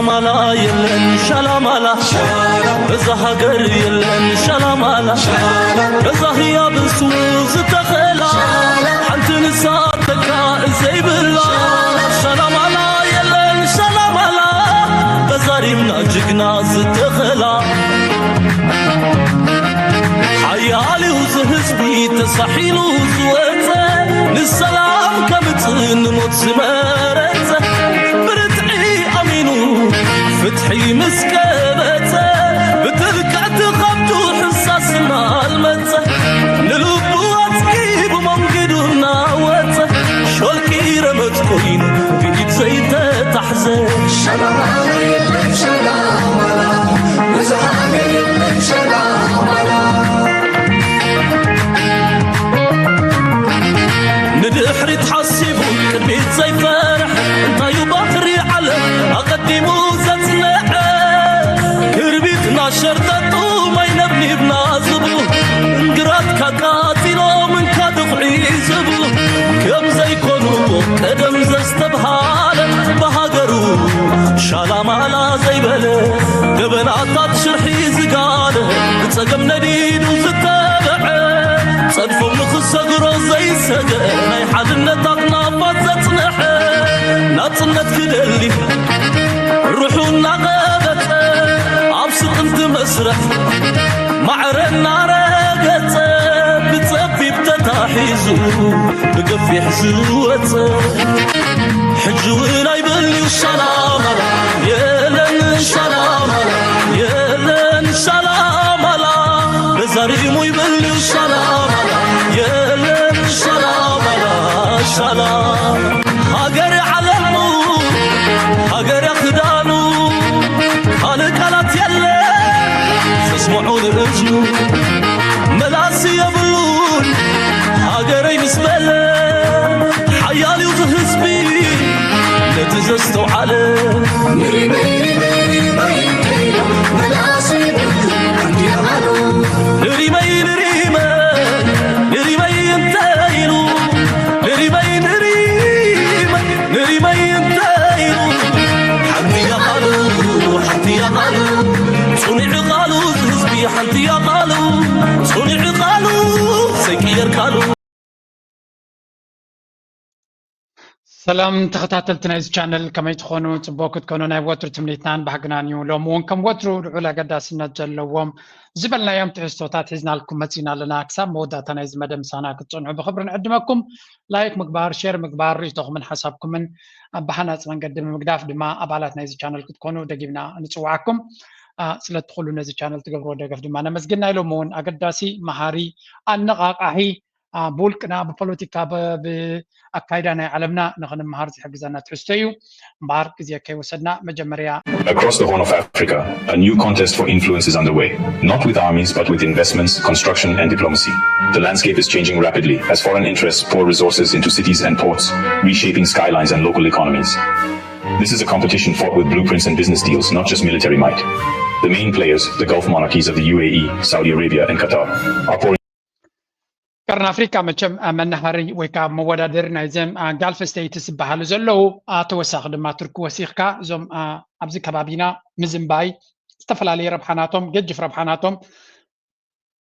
ሻላማላ የለን ሻላማላ፣ በዛ ሃገር የለን ሻላማላ፣ በዛ ህያብ እሱ ዝተኸላ፣ ሓንቲ ንሳ ተካ ዘይብላ። ሻላማላ የለን ሻላማላ፣ በዛ ሪምና ጅግና ዝተኸላ። ሓያልዩ ዝህዝቢ ተሳሒሉ ዝወፀ፣ ንሰላም ከምፅእ ንሞት ዝመረፀ፣ ብርትዒ ኣሚኑ ፍትሒ ምስ ቀበፀ፣ ብትልክዕቲ ኸብዱ ሕሳስ እናልመፀ፣ ንልቡ ኣፅጊቡ መንገዱ እናወፀ፣ ሾልኪ ረመፅ ኮይኑ ብኢድ ዘይተታሕዘ። ሸላማላ የለን ሸላማላ፣ ብዙ ሃገር የለን ሸላማላ። ንድሕሪት ሓሲቡ ቅድሚት ዘይፈርሕ፣ እንታዩ ባትሪ ዓለም ኣቐዲሙ ዘጽንዐ። ክርቢትና ሸርጠጡ ማይ ነብኒብና ዝብሉ፣ እንግራት ካቃጺሎም እንካ ድኹዒ ዝብሉ፣ ከም ዘይኮኑ ቀደም ዘስተብሃለ፣ ብሃገሩ ሻላማላ ዘይበለ፣ ገበናታት ሽርሒ ዝጋለ፣ ብጸገም ነዲዱ ዝተበዐ፣ ጸድፎም ንኽሰግሮ ዘይሰገ፣ ናይ ሓድነት ኣኽናፋት ዘጽንሐ፣ ናጽነት ክደሊ ሩሑ እናቐበጸ፣ ኣብ ስጥንቲ መስርሕ ማዕረ እናረገጸ፣ ብጸቢብ ተታሒዙ ብገፊሕ ዝወጸ። ሕጂ እውን ኣይብልዩ ሻላማላ፣ የለን ሻላማላ፣ የለን ሻላማላ፣ በዛ ሪሙ ይብልዩ ሻላማላ፣ የለን ሻላማላ፣ ሻላ። ሃገር ዓለሙ፣ ሃገር ክዳኑ፣ ካልእ ቃላት የለ ዘስምዖ ንእዝኑ። መላሲ የብሉን ሃገረይ ምስ በለ፣ ሓያል እዩ ዝህዝቢ ነቲ ዘስተውዓለ። ንሪመይ፣ ንሪመይ፣ ንሪመይ፣ መላሲ የብሉን እንዲያ ቃሉ። ንሪመይ፣ ንሪመይ፣ ንሪመይ እንተ ኢሉ፣ ንሪመይ፣ ንሪመይ፣ ንሪመይ እንተ ኢሉ፣ ሓንቲ እያ ቃሉ፣ ሓንቲ እያ ቃሉ፣ ጽኑዕ ቃሉ፣ ህዝቢ ሓንቲ እያ ቃሉ፣ ጽኑዕ ቃሉ፣ ዘይቅየር ቃሉ። ሰላም ተኸታተልቲ ናይዚ ቻነል፣ ከመይ ትኾኑ? ጽቡቕ ክትኮኑ ናይ ወትሩ ትምኒትናን ባህግናን እዩ። ሎሚ እውን ከም ወትሩ ልዑል ኣገዳስነት ዘለዎም ዝበልናዮም ትሕዝቶታት ሒዝናልኩም መጺና ኣለና። ክሳብ መወዳእታ ናይዚ መደብ ምሳና ክትጸንሑ ብኽብሪ ንዕድመኩም። ላይክ ምግባር፣ ሼር ምግባር፣ ርእይቶኹምን ሓሳብኩምን ኣብ ብሃናጺ መንገዲ ብምግዳፍ ድማ ኣባላት ናይዚ ቻነል ክትኮኑ ደጊምና ንጽውዓኩም። አ፣ ስለቲ ኩሉ ነዚ ቻነል ትገብርዎ ደገፍ ድማ ነመስግን። ናይ ሎሚ እውን ኣገዳሲ፣ መሃሪ፣ ኣነቓቓሒ፣ አ፣ ብውልቅና፣ ብፖለቲካ፣ ብ-፣ ብኣካይዳ ናይ ዓለምና ንኽንመሃር ዝሕግዘና ትሕዝቶ እዩ። እምበኣር ግዜ ከይወሰድና መጀመርያ Across the Horn of Africa, a new contest for influence is underway, not with armies, but with investments, construction, and diplomacy. The landscape is changing rapidly as foreign interests pour resources into cities and ports, reshaping skylines and local economies. This is a competition fought with blueprints and business deals, not just military might. The main players, the Gulf monarchies of the U A E, Saudi Arabia, and Qatar, are pouring ቀርኒ ኣፍሪቃ መቸም፣ አ፣ መናሃሪ ወይ ከዓ መወዳደሪ ናይዘም፣ አ፣ ጋልፍ ስቴትስ ዝበሃሉ ዘለዉ፣ አ፣ ተወሳኺ ድማ ቱርኪ ወሲኽካ፣ እዞም፣ አ፣ ኣብዚ ከባቢና ምዝንባይ፣ ዝተፈላለየ ረብሓ ናቶም፣ ገጅፍ ረብሓ ናቶም፣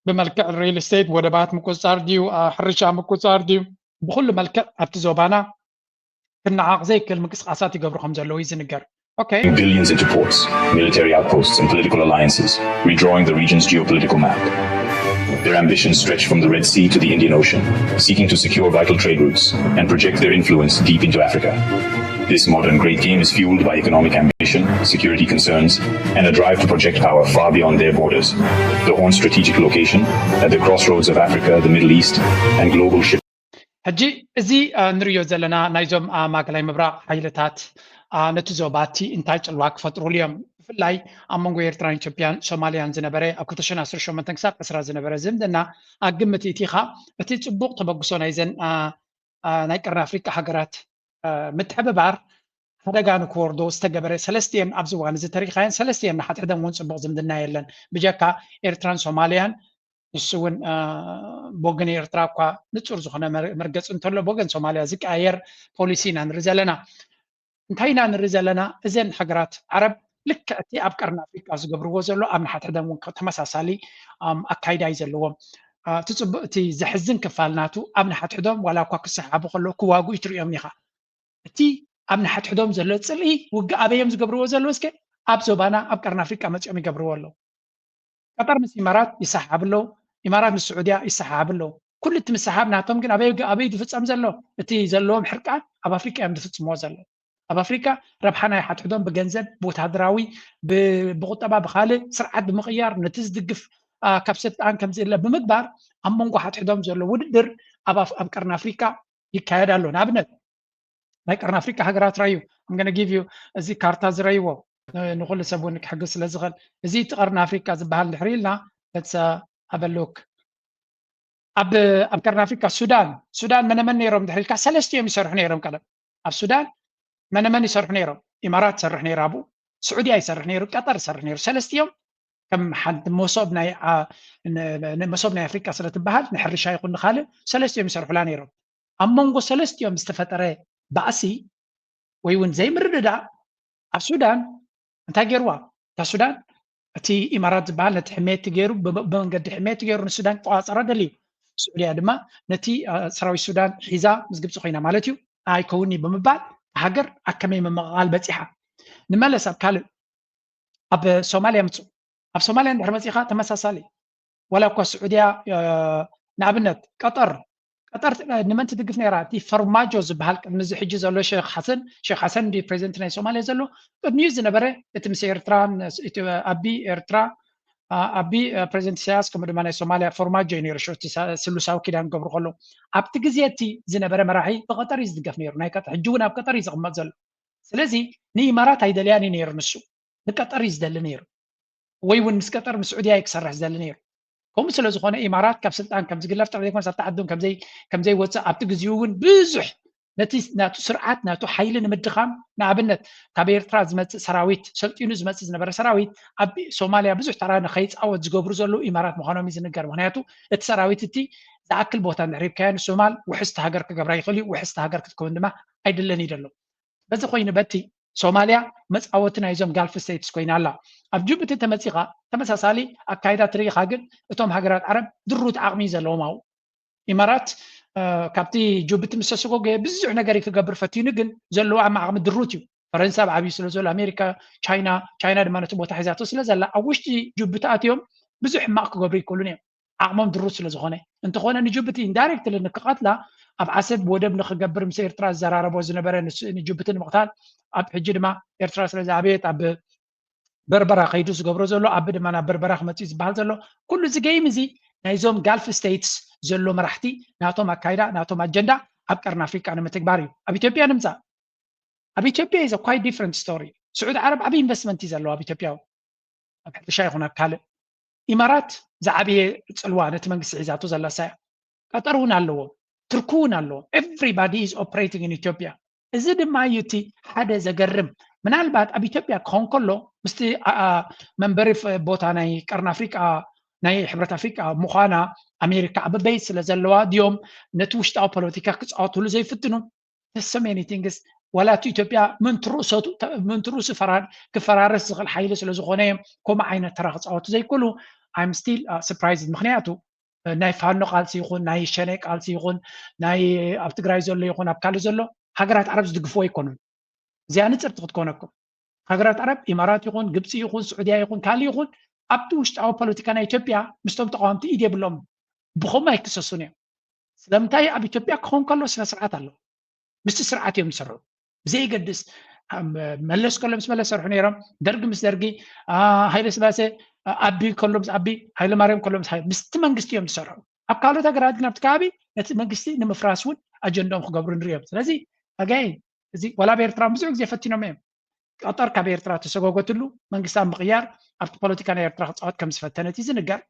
ብመልክዕ ሪል ስቴት፣ ወደባት ምቁፅፃር ድዩ፣ አ፣ ሕርሻ ምቁፅፃር ድዩ፣ ብኩሉ መልክዕ ኣብቲ ዞባና ክነዓቕ ዘይክእል ምንቅስቃሳት ይገብሩ ከም ዘለዉ እዩ ዝንገር። Okay. Billions into ports, military outposts, and political alliances, redrawing the region's geopolitical map. Their ambitions stretch from the Red Sea to the Indian Ocean, seeking to secure vital trade routes and project their influence deep into Africa. This modern great game is fueled by economic ambition, security concerns, and a drive to project power far beyond their borders. The Horn's strategic location, at the crossroads of Africa, the Middle East, and global shipping. ሕጂ እዚ፣ አ፣ ንርእዮ ዘለና ናይዞም፣ አ፣ ማእከላይ ምብራቕ ሓይልታት፣ አ፣ ነቲ ዞባ እቲ እንታይ ጽልዋ ክፈጥሩሉ እዮም? ብፍላይ ኣብ መንጎ ኤርትራን ኢትዮጵያን ሶማልያን ዝነበረ፣ ኣብ ክልተ ሽሕን ዓሰርተ ሸሞንተን ክሳብ ዕስራ ዝነበረ ዝምድና ኣብ ግምት እቲኻ፣ እቲ ጽቡቕ ተበግሶ ናይዘን፣ አ፣ አ፣ ናይ ቀርኒ ኣፍሪቃ ሃገራት፣ አ፣ ምትሕብባር ሓደጋ ንክወርዶ ዝተገበረ፣ ሰለስቲኤን ኣብዚ እዋን እዚ ተሪኻየን፣ ሰለስቲኤን ንሓድሕደን እውን ጽቡቕ ዝምድና የለን። ብጀካ ኤርትራን ሶማልያን ንሱ እውን፣ አ፣ ብወገን ኤርትራ እኳ ንጹር ዝኾነ መር-፣ መርገጺ እንተሎ፣ ብወገን ሶማልያ ዝቀያየር ፖሊሲ ኢና ንርኢ ዘለና። እንታይ ኢና ንርኢ ዘለና? እዘን ሃገራት ዓረብ ልክዕ እቲ ኣብ ቀርኒ ኣፍሪቃ ዝገብርዎ ዘሎ ኣብ ንሓድሕዶም እውን ተመሳሳሊ ኣካይዳ እዩ ዘለዎም። እቲ ፅቡቅ እቲ ዘሕዝን ክፋል ናቱ ኣብ ንሓድሕዶም ዋላ እኳ ክሰሓሓቡ ከለዉ ክዋግኡ ትርእዮም ኢኻ። እቲ ኣብ ንሓድሕዶም ዘሎ ፅልኢ ውግእ ኣበይ እዮም ዝገብርዎ ዘለዉ? እስከ ኣብ ዞባና ኣብ ቀርኒ ኣፍሪቃ መፂኦም ይገብርዎ ኣለዉ። ቀጠር ምስ ኢማራት ይሰሓሓቡ ኣለዉ። ኢማራት ምስ ስዑድያ ይሰሓሓቡ ኣለዉ። ኩሉ እቲ ምስሓብ ናቶም ግን ኣበይ ኣበይ ዝፍፀም ዘሎ? እቲ ዘለዎም ሕርቃን ኣብ ኣፍሪቃ እዮም ዝፍፅምዎ ዘለዉ። ኣብ ኣፍሪቃ ረብሓ ናይ ሓድሕዶም ብገንዘብ ብወታደራዊ ብቁጠባ ብካልእ ስርዓት ብምቕያር ነቲ ዝድግፍ ካብ ስልጣን ከምዝእለ ብምግባር ኣብ መንጎ ሓድሕዶም ዘሎ ውድድር ኣብ ቀርኒ ኣፍሪቃ ይካየድ ኣሎ። ንኣብነት ናይ ቀርኒ ኣፍሪቃ ሃገራት ራዩ ኣምገነ ጊቭ ዩ እዚ ካርታ ዝረይዎ ንኩሉ ሰብ እውን ክሕግዝ ስለ ዝኽእል እዚ እቲ ቀርኒ ኣፍሪቃ ዝበሃል ድሕሪ ኢልና በትሰ ኣበሉክ ኣብ ኣብ ቀርኒ ኣፍሪቃ ሱዳን ሱዳን መነመን ነይሮም ድሕሪ ኢልካ ሰለስቲኦም ይሰርሑ ነይሮም ቀደም ኣብ ሱዳን መነመን ይሰርሑ ነይሮም ኢማራት ትሰርሕ ነይራ ኣብኡ ስዑድያ ይሰርሕ ነይሩ ቀጠር ይሰርሕ ነይሩ ሰለስቲኦም ከም ሓንቲ መሶብ ናይ መሶብ ናይ ኣፍሪቃ ስለትበሃል ንሕርሻ ይኹን ንካልእ ሰለስቲኦም ይሰርሑላ ነይሮም ኣብ መንጎ ሰለስቲኦም ዝተፈጠረ ባእሲ ወይ እውን ዘይምርድዳእ ኣብ ሱዳን እንታይ ገይርዋ እታ ሱዳን እቲ ኢማራት ዝበሃል ነቲ ሕሜቲ ገይሩ ብመንገዲ ሕሜቲ ገይሩ ንሱዳን ክቆፃፀራ ደልዩ ስዑድያ ድማ ነቲ ሰራዊት ሱዳን ሒዛ ምስ ግብፂ ኮይና ማለት እዩ ኣይከውን እዩ ብምባል ሃገር ኣከመይ ምምቕቓል በፂሓ ንመለስ ኣብ ካልእ ኣብ ሶማልያ ምፁ ኣብ ሶማልያ እንድሕር መፂኻ ተመሳሳሊ ዋላ እኳ ስዑድያ ንኣብነት ቀጠር ቀጠር ንመን ትድግፍ ነይራ እቲ ፈርማጆ ዝበሃል ቅድሚ እዚ ሕጂ ዘሎ ሼክ ሓሰን ሼክ ሓሰን እንዲ ፕሬዚደንት ናይ ሶማልያ ዘሎ ቅድሚኡ ዝነበረ እቲ ምስ ኤርትራ ኣቢ ኤርትራ ኣቢ ፕሬዚደንት ኢሳያስ ከምኡ ድማ ናይ ሶማልያ ፈርማጆ እዩ ነይሩ ሽዑ ስሉሳዊ ኪዳን ገብሩ ከሎ ኣብቲ ግዜ እቲ ዝነበረ መራሒ ብቀጠር እዩ ዝድገፍ ነይሩ ናይ ቀጠር ሕጂ እውን ኣብ ቀጠር እዩ ዝቕመጥ ዘሎ ስለዚ ንኢማራት ኣይደልያን እዩ ነይሩ ንሱ ንቀጠር እዩ ዝደሊ ነይሩ ወይ እውን ምስ ቀጠር ምስ ስዑድያ እዩ ክሰርሕ ዝደሊ ነይሩ ከምኡ ስለ ዝኾነ ኢማራት ካብ ስልጣን ከም ዝግለፍ ጥራሕ ዘይኮነስ ኣብቲ ዓዱን ከም ዘይወፅእ ኣብቲ ግዜኡ እውን ብዙሕ ነቲ ናቱ ስርዓት ናቱ ሓይሊ ንምድኻም ንኣብነት ካብ ኤርትራ ዝመፅእ ሰራዊት ሰልጢኑ ዝመፅእ ዝነበረ ሰራዊት ኣብ ሶማልያ ብዙሕ ተራ ንኸይፃወት ዝገብሩ ዘለዉ ኢማራት ምዃኖም እዩ ዝንገር ምክንያቱ እቲ ሰራዊት እቲ ዝኣክል ቦታ እንድሕር ሂብካዮ ንሶማል ውሕስቲ ሃገር ክገብራ ይኽእል እዩ ውሕስቲ ሃገር ክትከውን ድማ ኣይድለን እዩ ዘሎ በዚ ኮይኑ በቲ ሶማልያ መፃወቲ ናይዞም ጋልፍ ስቴትስ ኮይና ኣላ ኣብ ጅቡቲ ተመፂኻ ተመሳሳሊ ኣካይዳ ትርኢኻ ግን እቶም ሃገራት ዓረብ ድሩት ዓቕሚ ዘለዎም ኣው ኢማራት ካብቲ ጅቡቲ ምስ ተሰጎገ ብዙሕ ነገር ክገብር ፈቲኑ ግን ዘለዎ ዓቕሚ ድሩት እዩ ፈረንሳ ኣብ ዓብዩ ስለ ዘሎ ኣሜሪካ ቻይና ቻይና ድማ ነቲ ቦታ ሒዛቶ ስለ ዘላ ኣብ ውሽጢ ጅቡቲ ኣትዮም ብዙሕ ሕማቕ ክገብሩ ይክእሉን እዮም ዓቕሞም ድሩት ስለ ዝኾነ እንተኾነ ንጅቡቲ ኢንዳይሬክትሊ ንክቐትላ ኣብ ዓሰብ ወደብ ንክገብር ምስ ኤርትራ ዝዘራረቦ ዝነበረ ንጅቡቲ ንምቕታል ኣብ ሕጂ ድማ ኤርትራ ስለ ዝኣበየት ኣብ በርበራ ከይዱ ዝገብሮ ዘሎ ኣብ ድማ ናብ በርበራ ክመፅእ ዝበሃል ዘሎ ኩሉ እዚ ገይም እዚ ናይዞም ጋልፍ ስቴትስ ዘሎ መራሕቲ ናቶም ኣካይዳ ናቶም ኣጀንዳ ኣብ ቀርኒ ኣፍሪቃ ንምትግባር እዩ ኣብ ኢትዮጵያ ንምፃእ ኣብ ኢትዮጵያ is quite different story ስዑድ ዓረብ ዓብ ኢንቨስትመንት እዩ ዘለዎ ኣብ ኢትዮጵያ ኣብ ሕርሻ ይኹን ኣብ ካልእ ኢማራት ዝዓበየ ፅልዋ ነቲ መንግስቲ ሒዛቶ ዘላ ሳያ ቀጠር እውን ኣለዎ ትርኩ እውን ኣለዎ everybody is operating in ኢትዮጵያ እዚ ድማ እዩ እቲ ሓደ ዘገርም ምናልባት ኣብ ኢትዮጵያ ክኾን ከሎ ምስቲ መንበሪ ቦታ ናይ ቀርኒ ኣፍሪቃ ናይ ሕብረት ኣፍሪቃ ምዃና ኣሜሪካ ኣበበይ ስለ ዘለዋ ድዮም ነቲ ውሽጣዊ ፖለቲካ ክፃወትሉ ዘይፍትኑ so many things ዋላ እቲ ኢትዮጵያ ምንትርእሰቱ ምንትርእሱ ክፈራረስ ዝኽእል ሓይሊ ስለ ዝኾነ እዮም ከምኡ ዓይነት ተራ ክፃወቱ ዘይክእሉ I'm still surprised ምክንያቱ ናይ ፋኖ ቃልሲ ይኹን ናይ ሸኔ ቃልሲ ይኹን ናይ ኣብ ትግራይ ዘሎ ይኹን ኣብ ካልእ ዘሎ ሃገራት ዓረብ ዝድግፍዎ ኣይኮኑን እዚኣ ንፅርቲ ክትኮነኩም ሃገራት ዓረብ ኢማራት ይኹን ግብፂ ይኹን ስዑድያ ይኹን ካልእ ይኹን ኣብቲ ውሽጣዊ ፖለቲካ ናይ ኢትዮጵያ ምስቶም ተቃወምቲ ኢድ የብሎም ብኸምኡ ኣይክሰሱን እዮም ስለምንታይ ኣብ ኢትዮጵያ ክኸውን ከሎ ስነ ስርዓት ኣሎ ምስቲ ስርዓት እዮም ዝሰርሑ ብዘይገድስ መለስ ከሎ ምስ መለስ ሰርሑ ነይሮም ደርጊ ምስ ደርጊ ሃይለ ስላሴ ኣቢ ከሎ ምስ ኣቢ ሃይለ ማርያም ከሎ ምስ ምስቲ መንግስቲ እዮም ዝሰርሑ ኣብ ካልኦት ሃገራት ግን ኣብቲ ከባቢ ነቲ መንግስቲ ንምፍራስ እውን ኣጀንዳኦም ክገብሩ ንሪኦም ስለዚ ኣጋይ እዚ ዋላ ኣብ ኤርትራ ብዙሕ ግዜ ፈቲኖም እዮም ቀጠር ካብ ኤርትራ ተሰጎገትሉ መንግስታ ምቕያር ኣብቲ ፖለቲካ ናይ ኤርትራ ክፃወት ከም ዝፈተነት እዩ ዝንገር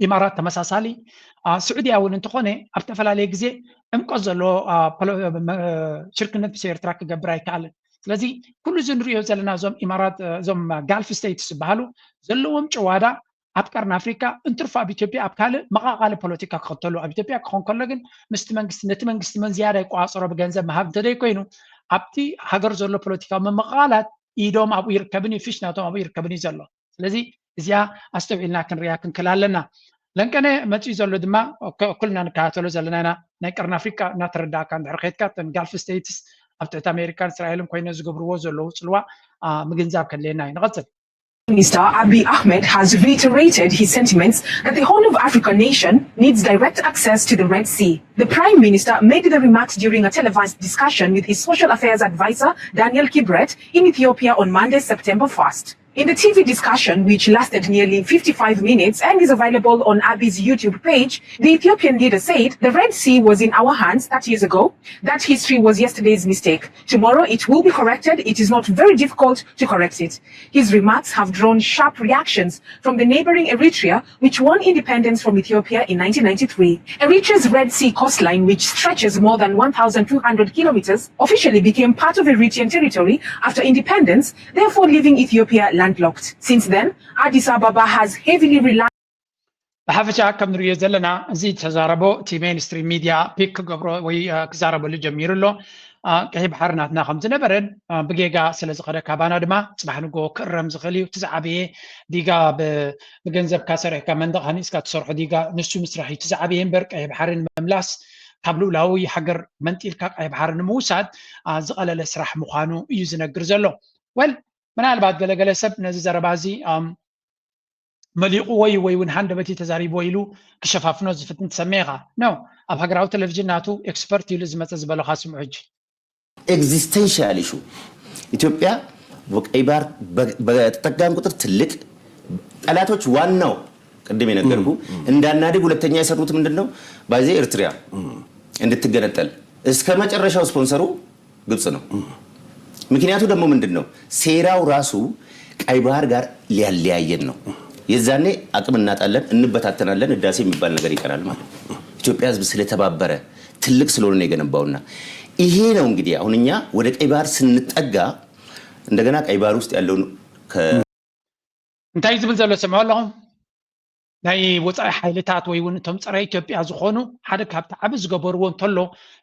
ኢማራት ተመሳሳሊ ስዑድያ እውን እንተኾነ ኣብ ዝተፈላለየ ግዜ ዕምቆት ዘለዎ ሽርክነት ምስ ኤርትራ ክገብር ኣይከኣልን ስለዚ ኩሉ እዚ ንሪኦ ዘለና እዞም ኢማራት እዞም ጋልፍ ስቴትስ ዝበሃሉ ዘለዎም ጭዋዳ ኣብ ቀርኒ ኣፍሪካ እንትርፎ ኣብ ኢትዮጵያ ኣብ ካልእ መቓቓሊ ፖለቲካ ክኸተሉ ኣብ ኢትዮጵያ ክኾን ከሎ ግን ምስቲ መንግስቲ ነቲ መንግስቲ መን ዝያዳ ይቆፃፀሮ ብገንዘብ ምሃብ እንተዘይኮይኑ ኣብቲ ሃገር ዘሎ ፖለቲካዊ ምምቕቓላት ኢዶም ኣብኡ ይርከብን እዩ፣ ፊሽ ናቶም ኣብኡ ይርከብን እዩ ዘሎ። ስለዚ እዚኣ ኣስተውዒልና ክንሪኣ ክንክል ኣለና። ለንቀነ መፂኡ ዘሎ ድማ ኩልና ንከታተሎ ዘለና ኢና። ናይ ቀርኒ ኣፍሪቃ እናተረዳእካ እንድሕር ከይድካ፣ እተን ጋልፍ ስቴትስ ኣብ ትሕቲ ኣሜሪካን እስራኤልን ኮይነ ዝገብርዎ ዘለዉ ፅልዋ ምግንዛብ ከድልየና እዩ። ንቐፅል። Minister Abiy Ahmed has reiterated his sentiments that the Horn of Africa nation needs direct access to the Red Sea. The Prime Minister made the remarks during a televised discussion with his social affairs advisor, Daniel Kibret, in Ethiopia on Monday, September first. In the T V discussion, which lasted nearly fifty-five minutes and is available on Abiy's YouTube page, the Ethiopian leader said the Red Sea was in our hands thirty years ago. That history was yesterday's mistake. Tomorrow it will be corrected. It is not very difficult to correct it. His remarks have drawn sharp reactions from the neighboring Eritrea, which won independence from Ethiopia in nineteen ninety-three. Eritrea's Red Sea coastline, which stretches more than one thousand two hundred kilometers, officially became part of Eritrean territory after independence, therefore leaving Ethiopia landlocked. Since then, Addis Ababa has heavily relied ብሓፈሻ ከም ንሪኦ ዘለና፣ እዚ ተዛረቦ እቲ ሜንስትሪም ሚድያ ፒክ ክገብሮ ወይ ክዛረበሉ ጀሚሩ ኣሎ። ቀይሕ ባሕሪ ናትና ከም ዝነበረን ብጌጋ ስለ ዝኸደ ካባና ድማ ጽባሕ ንጎ ክእረም ዝኽእል እዩ። እቲ ዝዓበየ ዲጋ ብገንዘብካ ሰሪሕካ መንደቕ ሃኒጽካ ትሰርሖ ዲጋ ንሱ ምስራሕ እዩ እቲ ዝዓበየ እምበር ቀይሕ ባሕሪ ንምምላስ ካብ ልኡላዊ ሃገር መንጢልካ ቀይሕ ባሕሪ ንምውሳድ ዝቐለለ ስራሕ ምዃኑ እዩ ዝነግር ዘሎ። ወል ምናልባት ገለገለ ሰብ ነዚ ዘረባ እዚ መሊቑዎ እዩ ወይ እውን ሃንደበቲ ተዛሪብዎ ኢሉ ክሸፋፍኖ ዝፍትን ትሰምዕ ኢኻ። ኖ፣ ኣብ ሃገራዊ ቴሌቪዥን ናቱ ኤክስፐርት ኢሉ ዝመፀ ዝበለኻ ስምዑ ሕጂ። ኤግዚስተንሻል ኢሹ ኢትዮጵያ ቀይ ባህር በተጠጋን ቁጥር ትልቅ ጠላቶች ዋናው ቅድም የነገርኩ እንዳናድግ ሁለተኛ የሰሩት ምንድን ነው? ባዜ ኤርትሪያ እንድትገነጠል እስከ መጨረሻው ስፖንሰሩ ግብጽ ነው። ምክንያቱ ደግሞ ምንድን ነው? ሴራው ራሱ ቀይ ባህር ጋር ሊያለያየን ነው። የዛኔ አቅም እናጣለን፣ እንበታተናለን፣ ህዳሴ የሚባል ነገር ይቀራል ማለት ነው። ኢትዮጵያ ህዝብ ስለተባበረ ትልቅ ስለሆነ ነው የገነባውና ይሄ ነው እንግዲህ አሁን እኛ ወደ ቀይ ባህር ስንጠጋ እንደገና ቀይ ባህር ውስጥ ያለውን እንታይ ዝብል ዘሎ ስምዑ ኣለኹም? ናይ ወፃኢ ሓይልታት ወይ እውን እቶም ፀረ ኢትዮጵያ ዝኾኑ ሓደ ካብቲ ዓቢ ዝገበርዎ እንተሎ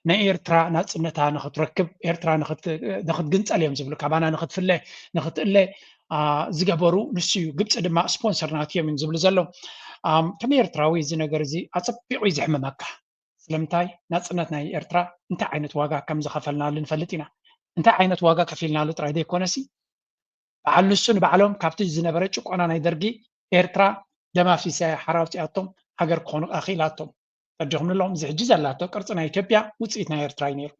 ናይ ኤርትራ ናፅነታ ንክትረክብ ኤርትራ ንክትግንፀል እዮም ዝብሉ ካባና ንክትፍለ ንክትእለ ዝገበሩ ንሱ እዩ። ግብፂ ድማ ስፖንሰር ናት እዮም ዝብሉ ዘሎ። ከም ኤርትራዊ እዚ ነገር እዚ ኣፀቢቑ እዩ ዝሕምመካ። ስለምንታይ ናፅነት ናይ ኤርትራ እንታይ ዓይነት ዋጋ ከም ዝኸፈልናሉ ንፈልጥ ኢና። እንታይ ዓይነት ዋጋ ከፊልናሉ ጥራይ ዘይኮነሲ በዓል ንሱ ንባዕሎም ካብቲ ዝነበረ ጭቆና ናይ ደርጊ ኤርትራ ደም ኣፍሲሳ እያ ሓራ ኣውፂኣቶም ሃገር ክኾኑ ኣኽኢላቶም። ተረዲኹም ኣለኹም? እዚ ሕጂ ዘላቶ ቅርፂ ናይ ኢትዮጵያ ውፅኢት ናይ ኤርትራ እዩ ነይሩ።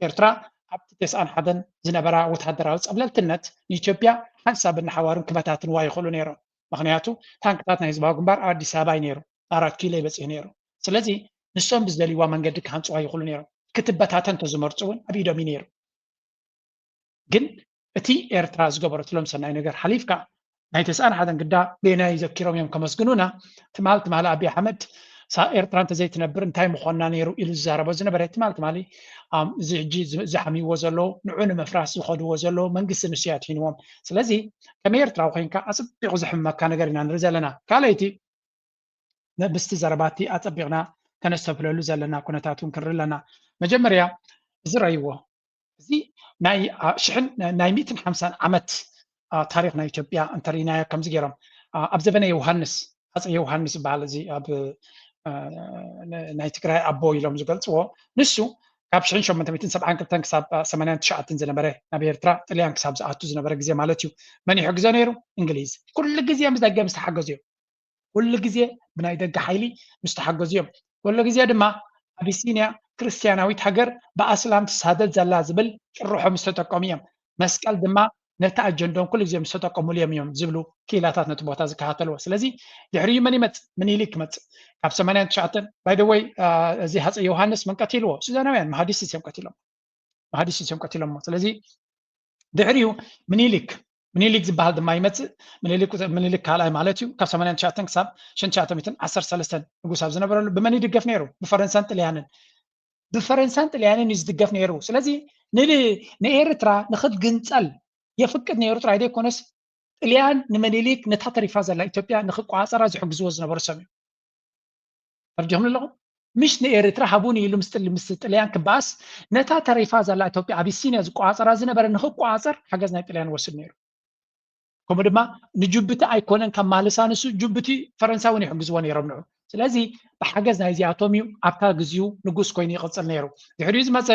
ኤርትራ ኣብቲ ተስዓን ሓደን ዝነበራ ወታደራዊ ፀብለልትነት ንኢትዮጵያ ሓንሳብን ንሓዋሩን ክበታትንዋ ይኽእሉ ነይሮም። ምኽንያቱ ታንክታት ናይ ህዝባዊ ግንባር ኣብ ኣዲስ ኣበባ እዩ ነይሩ፣ ኣራት ኪሎ ይበፅሕ ነይሩ። ስለዚ ንሶም ብዝደልይዋ መንገዲ ክሃንፅዋ ይኽእሉ ነይሮም። ክትበታተን ተዝመርፁ እውን ኣብ ኢዶም እዩ ነይሩ። ግን እቲ ኤርትራ ዝገበረትሎም ሰናይ ነገር ሓሊፍካ ናይ ተስዓን ሓደን ግዳ በየናይ ዘኪሮም እዮም ከመስግኑና? ትማል ትማሊ ኣብይ ኣሕመድ ሳ- ኤርትራ እንተዘይትነብር እንታይ ምኾንና ነይሩ ኢሉ ዝዛረቦ ዝነበረ ትማል ትማሊ ኣም፣ እዚ ሕጂ ዝ- ዝሓምይዎ ዘለዉ ንዑ ንምፍራስ ዝኸድዎ ዘለዉ መንግስቲ ንሱ ያድሂንዎም። ስለዚ ከም ኤርትራዊ ኮይንካ ኣፅቢቑ ዘሕምመካ ነገር ኢና ንርኢ ዘለና። ካልኣይቲ ነ- ምስቲ ዘረባቲ ኣፀቢቕና ከነስተብህለሉ ዘለና ኩነታት እውን ክንርኢ ኣለና። መጀመርያ እዚ ረይዎ እዚ ናይ አ፣ ሽሕን ናይ ሚእትን ሓምሳን ዓመት አ፣ ታሪክ ናይ ኢትዮጵያ እንተርኢናዮ ከምዚ ገይሮም አ፣ ኣብ ዘበነ ዮሃንስ ኣፀ ዮሃንስ ዝበሃል እዚ ኣብ አ፣ ን- ናይ ትግራይ ኣቦ ኢሎም ዝገልፅዎ ንሱ ካብ ሽሕን ሸሞንተ ሚእትን ሰብዓን ክልተን ክሳብ አ፣ ሰማንያን ትሽዓተን ዝነበረ ናብ ኤርትራ ጥልያን ክሳብ ዝኣቱ ዝነበረ ግዜ ማለት እዩ። መን ይሕግዞ ነይሩ? እንግሊዝ። ኩሉ ግዜ ምስ ደገ ምስ ተሓገዙ እዮም። ኩሉ ግዜ ብናይ ደገ ሓይሊ ምስ ተሓገዙ እዮም። ኩሉ ግዜ ድማ ኣቢሲንያ ክርስትያናዊት ሃገር ብኣስላም ትሳደድ ዘላ ዝብል ጭርሖ ምስ ተጠቀሙ እዮም። መስቀል ድማ ነቲ ኣጀንዶም ኩሉ ግዜ ምስ ተጠቀሙሉ እዮም እዮም ዝብሉ ክኢላታት ነቲ ቦታ ዝከታተልዎ። ስለዚ ድሕሪኡ መን ይመጽእ? ምኒልክ ይመጽእ። ካብ ሰማንያን ትሽዓተን ባይ ዘ ወይ እዚ ሃፀይ ዮሃንስ መን ቀቲልዎ? ሱዳናውያን መሃዲስት እዮም ቀቲሎም። መሃዲስት እዮም ቀቲሎሞ። ስለዚ ድሕሪኡ ምኒልክ ምኒልክ ዝበሃል ድማ ይመፅእ። ምኒልክ ምኒልክ ካልኣይ ማለት እዩ። ካብ ሰማንያን ትሽዓተን ክሳብ ሽሕን ትሽዓተ ሚእትን ዓሰርተ ሰለስተን ንጉስ ኣብ ዝነበረሉ ብመን ይድገፍ ነይሩ? ብፈረንሳን ጥልያንን። ብፈረንሳን ጥልያንን እዩ ዝድገፍ ነይሩ። ስለዚ ንል- ንኤርትራ ንክትግንፀል የፍቅድ ነይሩ ጥራይ ዘይኮነስ ጥልያን ንምኒልክ ነታ ተሪፋ ዘላ ኢትዮጵያ ንክቋፀራ ዝሕግዝዎ ዝነበሩ ሰብ እዩ። ተረዲኹም ኣለኹም? ምሽ ንኤርትራ ሃቡኒ ኢሉ ምስ ጥል- ምስ ጥልያን ክበኣስ፣ ነታ ተሪፋ ዘላ ኢትዮጵያ፣ ኣቢሲንያ ዝቆጻጸራ ዝነበረ ንክቆጻጸር ሓገዝ ናይ ጥልያን ወስድ ነይሩ። ከምኡ ድማ ንጅቡቲ ኣይኮነን ካብ ማልሳ ንሱ ጅቡቲ ፈረንሳ እውን ይሕግዝዎ ነይሮም ንዑ። ስለዚ ብሓገዝ ናይዚኣቶም እዩ ኣብታ ግዜኡ ንጉስ ኮይኑ ይቕጽል ነይሩ። ድሕሪኡ ዝመጸ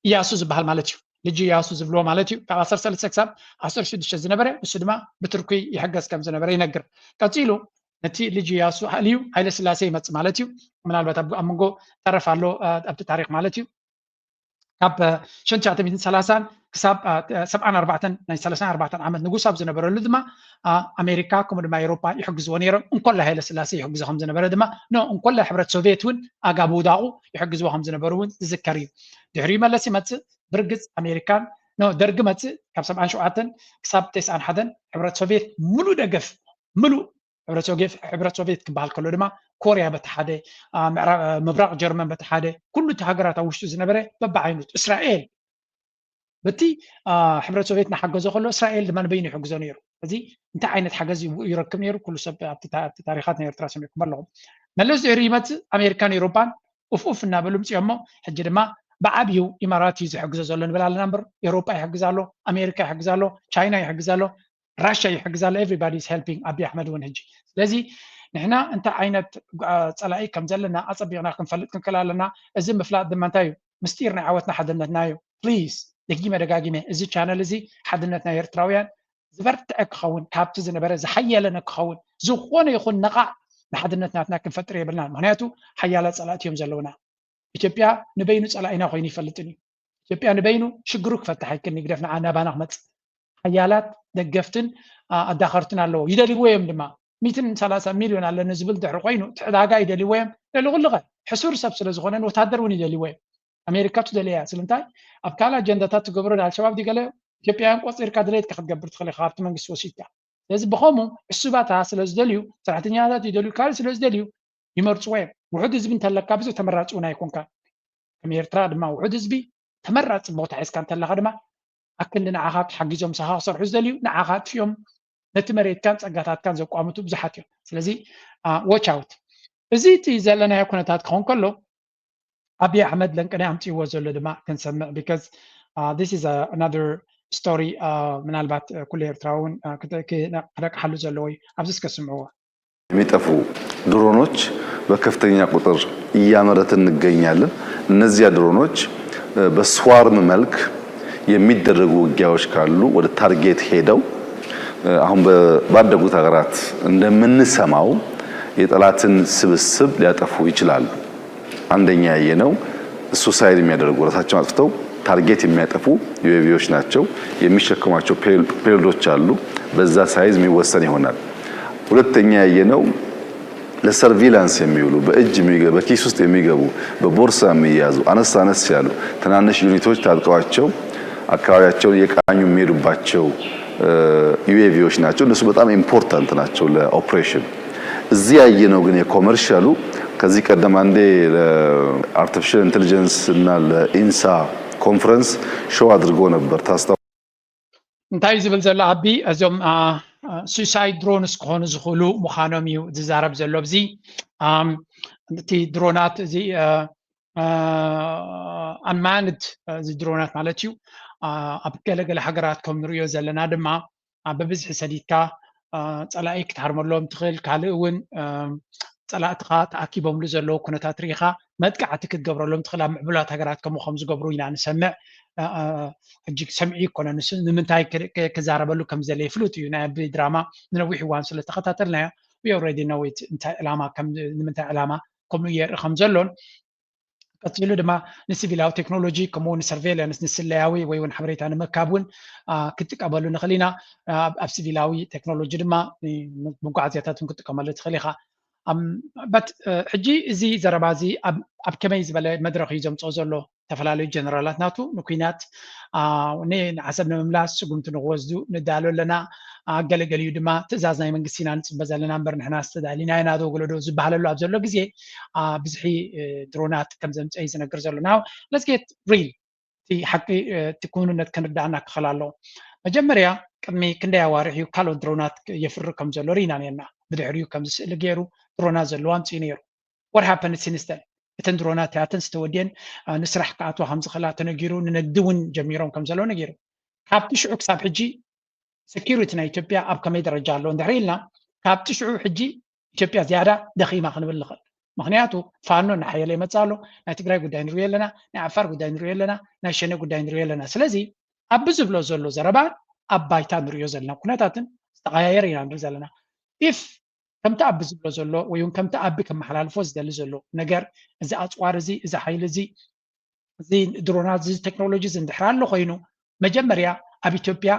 እያሱ ዝበሃል ማለት እዩ። ልጅ እያሱ ዝብልዎ ማለት እዩ። ካብ ዓሰርተ ሰለስተ ክሳብ ዓሰርተ ሽዱሽተ ዝነበረ ንሱ ድማ ብትርኩይ ይሕገዝ ከም ዝነበረ ይነግር። ቀጺሉ ነቲ ልጅ እያሱ ሃልዩ ሃይለ ስላሴ ይመጽእ ማለት እዩ። ምናልባት ኣብ ኣብ መንጎ ተረፍ ኣሎ እ፣ ኣብቲ ታሪክ ማለት እዩ። ካብ እ፣ ሽሕን ትሽዓተ ሚእትን ሰላሳን ክሳብ እ፣ ሰብዓን ኣርባዕተን ናይ ሰላሳን ኣርባዕተን ዓመት ንጉስ ኣብ ዝነበረሉ ድማ እ፣ ኣሜሪካ ከምኡ ድማ ኤውሮጳ ይሕግዝዎ ነይሮም። እንኮላ ሃይለ ስላሴ ይሕግዞ ከም ዝነበረ ድማ ኖ እንኮላ ሕብረት ሶቪየት እውን ኣጋ ምውዳቑ ይሕግዝዎ ከም ዝነበሩ እውን ዝዝከር እዩ። ድሕሪኡ መለስ ይመጽእ። ብርግጽ ኣሜሪካን ኖ ደርጊ መጽእ ካብ ሰብዓን ሸውዓተን ክሳብ ተስዓን ሓደን ሕብረት ሶቪየት ሙሉእ ደገፍ ሙሉእ ሕብረት ሶቪየት ክበሃል ከሎ ድማ ኮርያ በቲ ሓደ አ፣ ምዕራብ አ፣ ምብራቕ ጀርመን በቲ ሓደ ኩሉ እቲ ሃገራት ኣብ ውሽጡ ዝነበረ በብዓይነቱ እስራኤል በቲ አ፣ ሕብረት ሶቪየት እናሓገዞ ከሎ እስራኤል ድማ ንበይኑ ይሕግዞ ነይሩ። እዚ እንታይ ዓይነት ሓገዝ ይቡ- ይረክብ ነይሩ? ኩሉ ሰብ ኣብቲ ታ- ኣብቲ ታሪኻት ናይ ኤርትራ ሰሚዕኩም ኣለኹም። መለስ ድሕሪ ይመፅእ ኣሜሪካን ኤውሮፓን ኡፍ ኡፍ እናበሉ ምፅኦም እሞ ሕጂ ድማ ብዓብዩ ኢማራት እዩ ዝሕግዞ ዘሎ ንብል ኣለና እምበር ኤውሮፓ ይሕግዝ ኣሎ፣ ኣሜሪካ ይሕግዝ ኣሎ፣ ቻይና ይሕግዝ ኣሎ፣ ራሽያ ይሕግዝ ኣሎ። Everybody is helping ኣቢ ኣሕመድ እውን ሕጂ። ስለዚ ንሕና እንታይ ዓይነት ጓ- ፀላኢ ከም ዘለና ኣፀቢቕና ክንፈልጥ ክንክእል ኣለና። እዚ ምፍላጥ ድማ እንታይ እዩ? ምስጢር ናይ ዓወትና ሓድነትና እዩ። ፕሊዝ ደጊመ ደጋጊመ እዚ ቻነል እዚ ሓድነት ናይ ኤርትራውያን ዝበርትዐ ክኸውን ካብቲ ዝነበረ ዝሓየለ ንክኸውን ዝኾነ ይኹን ነቓዕ ንሓድነት ናትና ክንፈጥር የብልናን። ምክንያቱ ሓያላት ፀላእቲ እዮም ዘለውና። ኢትዮጵያ ንበይኑ ፀላኢና ኮይኑ ይፈልጥን እዩ። ኢትዮጵያ ንበይኑ ሽግሩ ክፈትሕ ኣይክእልን ይግደፍ ንዓ ናባና ክመፅእ ሓያላት ደገፍትን አ፣ ኣዳኸርትን ኣለዎ። ይደልይዎ እዮም ድማ። ሚእትን ሰላሳ ሚልዮን ኣለኒ ዝብል ድሕሪ ኮይኑ እቲ ዕዳጋ ይደልይዎ እዮም። ልዕሊ ኩሉ ኸ ሕሱር ሰብ ስለ ዝኾነን ወታደር እውን ይደልይዎ እዮም። ኣሜሪካ ትደልያ እያ። ስለምንታይ ኣብ ካልእ ኣጀንዳታት ትገብሮ ንኣልሸባብ ድገለ ኢትዮጵያውያን ቆፂርካ ድሌትካ ክትገብር ትኽእል ኢኻ ካብቲ መንግስቲ ወሲድካ። ስለዚ ብኸምኡ ዕሱባታ ስለ ዝደልዩ ሰራሕተኛታት ይደልዩ ካልእ ስለ ዝደልዩ ይመርፅዎ እዮም። ውሑድ ህዝቢ እንተለካ ብዙሕ ተመራፂ እውን ኣይኮንካ። ከም ኤርትራ ድማ ውሑድ ህዝቢ ተመራፂ ቦታ ሒዝካ እንተለካ ድማ ኣክንዲ ንዓኻ ሓጊዞም ምሳኻ ክሰርሑ ዝደልዩ ንዓኻ ኣጥፊኦም ነቲ መሬትካን ፀጋታትካን ዘቋምቱ ብዙሓት እዮም። ስለዚ ዎች ኣውት እዚ እቲ ዘለናዮ ኩነታት ክኸውን ከሎ ኣቢ ኣሕመድ ለንቅነ ኣምፅዎ ዘሎ ድማ ክንሰምዕ because this is another story ምናልባት ኩሉ ኤርትራ እውን ክነቅሓሉ ዘለዎ እዩ። ኣብዚ እስከ ስምዕዎ። የሚጠፉ ድሮኖች በከፍተኛ ቁጥር እያመረትን እንገኛለን። እነዚያ ድሮኖች በስዋርም መልክ የሚደረጉ ውጊያዎች ካሉ ወደ ታርጌት ሄደው አሁን ባደጉት ሀገራት እንደምንሰማው የጠላትን ስብስብ ሊያጠፉ ይችላሉ። አንደኛ ያየነው suicide የሚያደርጉ ራሳቸውን አጥፍተው ታርጌት የሚያጠፉ ዩኤቪዎች ናቸው። የሚሸከሟቸው payload ኦች አሉ። በዛ size የሚወሰን ይሆናል። ሁለተኛ ያየነው ለ surveillance የሚውሉ በእጅ በኪስ ውስጥ የሚገቡ በቦርሳ የሚያዙ አነስ አነስ ያሉ ትናንሽ unit ኦች ታጥቀዋቸው አካባቢያቸውን እየቃኙ የሚሄዱባቸው ዩኤቪዎች ናቸው። እነሱ በጣም important ናቸው ለ operation። እዚህ ያየነው ግን የ commercial ኡ ከዚህ ቀደም አንዴ ለ artificial intelligence እና ለ ኢንሳ conference show አድርጎ ነበር ታስታው እንታይ እዩ ዝብል ዘሎ ኣቢ እዞም suicide drones ክኾኑ ዝኽእሉ ምዃኖም እዩ ዝዛረብ ዘሎ ኣብዚ እቲ ድሮናት እዚ unmanned እዚ ድሮናት ማለት እዩ ኣብ ገለገለ ሃገራት ከም ንሪኦ ዘለና ድማ ብብዝሒ ሰዲድካ ፀላኢ ክትሃርመሎም ትኽእል ካልእ እውን ፀላእትኻ ተኣኪቦምሉ ዘለዉ ኩነታት ርኢኻ መጥቃዕቲ ክትገብረሎም ትኽእል ኣብ ምዕቡላት ሃገራት ከምኡ ከም ዝገብሩ ኢና ንሰምዕ ሕጂ ሰምዒ ይኮነ ንምንታይ ክዛረበሉ ከም ዘለ ይፍሉጥ እዩ ናይ ኣቢ ድራማ ንነዊሕ እዋን ስለተኸታተልናዮ we already know it እንታይ ዕላማ ንምንታይ ዕላማ ከምኡ የርኢ ከም ዘሎን ቀፂሉ ድማ ንሲቪላዊ ቴክኖሎጂ ከምኡ ንሰርቬለንስ ንስለያዊ ወይ እውን ሓበሬታ ንምእካብ እውን ክጥቀመሉ ንኽእል ኢና ኣብ ሲቪላዊ ቴክኖሎጂ ድማ መጓዓዝያታት እውን ክጥቀመሉ ትኽእል ኢኻ በት ሕጂ እዚ ዘረባ እዚ ኣብ ከመይ ዝበለ መድረክ እዩ ዘምፅኦ ዘሎ ዝተፈላለዩ ጀነራላት ናቱ ንኩናት ንዓሰብ ንምምላስ ስጉምቲ ንክወስዱ ንዳሎ ኣለና ገለገሊኡ ድማ ትእዛዝ ናይ መንግስቲ ኢና ንፅበ ዘለና እምበር ንሕና ዝተዳሊና ኢና ዶ ገለዶ ዝበሃለሉ ኣብ ዘሎ ግዜ ብዝሒ ድሮናት ከም ዘምፀ እዩ ዝነግር ዘሎ now let's get real እቲ ሓቂ እቲ ክውንነት ክንርዳእና ክኽእል ኣለዎ መጀመርያ ቅድሚ ክንደይ ኣዋርሕ እዩ ካልኦት ድሮናት የፍሪ ከም ዘሎ ርኢና ነርና ብድሕሪኡ ከምዚ ስእሊ ገይሩ ድሮናት ዘለዎ ኣምፅኡ ነይሩ what happened since then እተን ድሮናት እያተን ዝተወድየን ንስራሕ ክኣትዋ ከም ዝኽእላ ተነጊሩ፣ ንንግዲ እውን ጀሚሮም ከም ዘለዉ ነጊሩ። ካብቲ ሽዑ ክሳብ ሕጂ ሴኪሪቲ ናይ ኢትዮጵያ ኣብ ከመይ ደረጃ ኣሎ እንድሕር ኢልና፣ ካብቲ ሽዑ ሕጂ ኢትዮጵያ ዝያዳ ደኺማ ክንብል ንኽእል። ምክንያቱ ፋኖ እናሓየለ ይመፅእ ኣሎ። ናይ ትግራይ ጉዳይ ንሪኦ ኣለና፣ ናይ ዓፋር ጉዳይ ንሪኦ ኣለና፣ ናይ ሸኔ ጉዳይ ንሪኦ ኣለና። ስለዚ ኣብ ዝብሎ ዘሎ ዘረባ ኣብ ባይታ ንሪኦ ዘለና ኩነታትን ዝተቐያየረ ኢና ንርኢ ዘለና። ኢፍ ከምቲ ኣብ ዝብሎ ዘሎ ወይ እውን ከምቲ ኣብ ከመሓላልፎ ዝደሊ ዘሎ ነገር እዚ ኣፅዋር እዚ እዚ ሓይሊ እዚ እዚ ድሮናት እዚ ቴክኖሎጂ እዚ እንድሕር ኣሎ ኮይኑ መጀመርያ ኣብ ኢትዮጵያ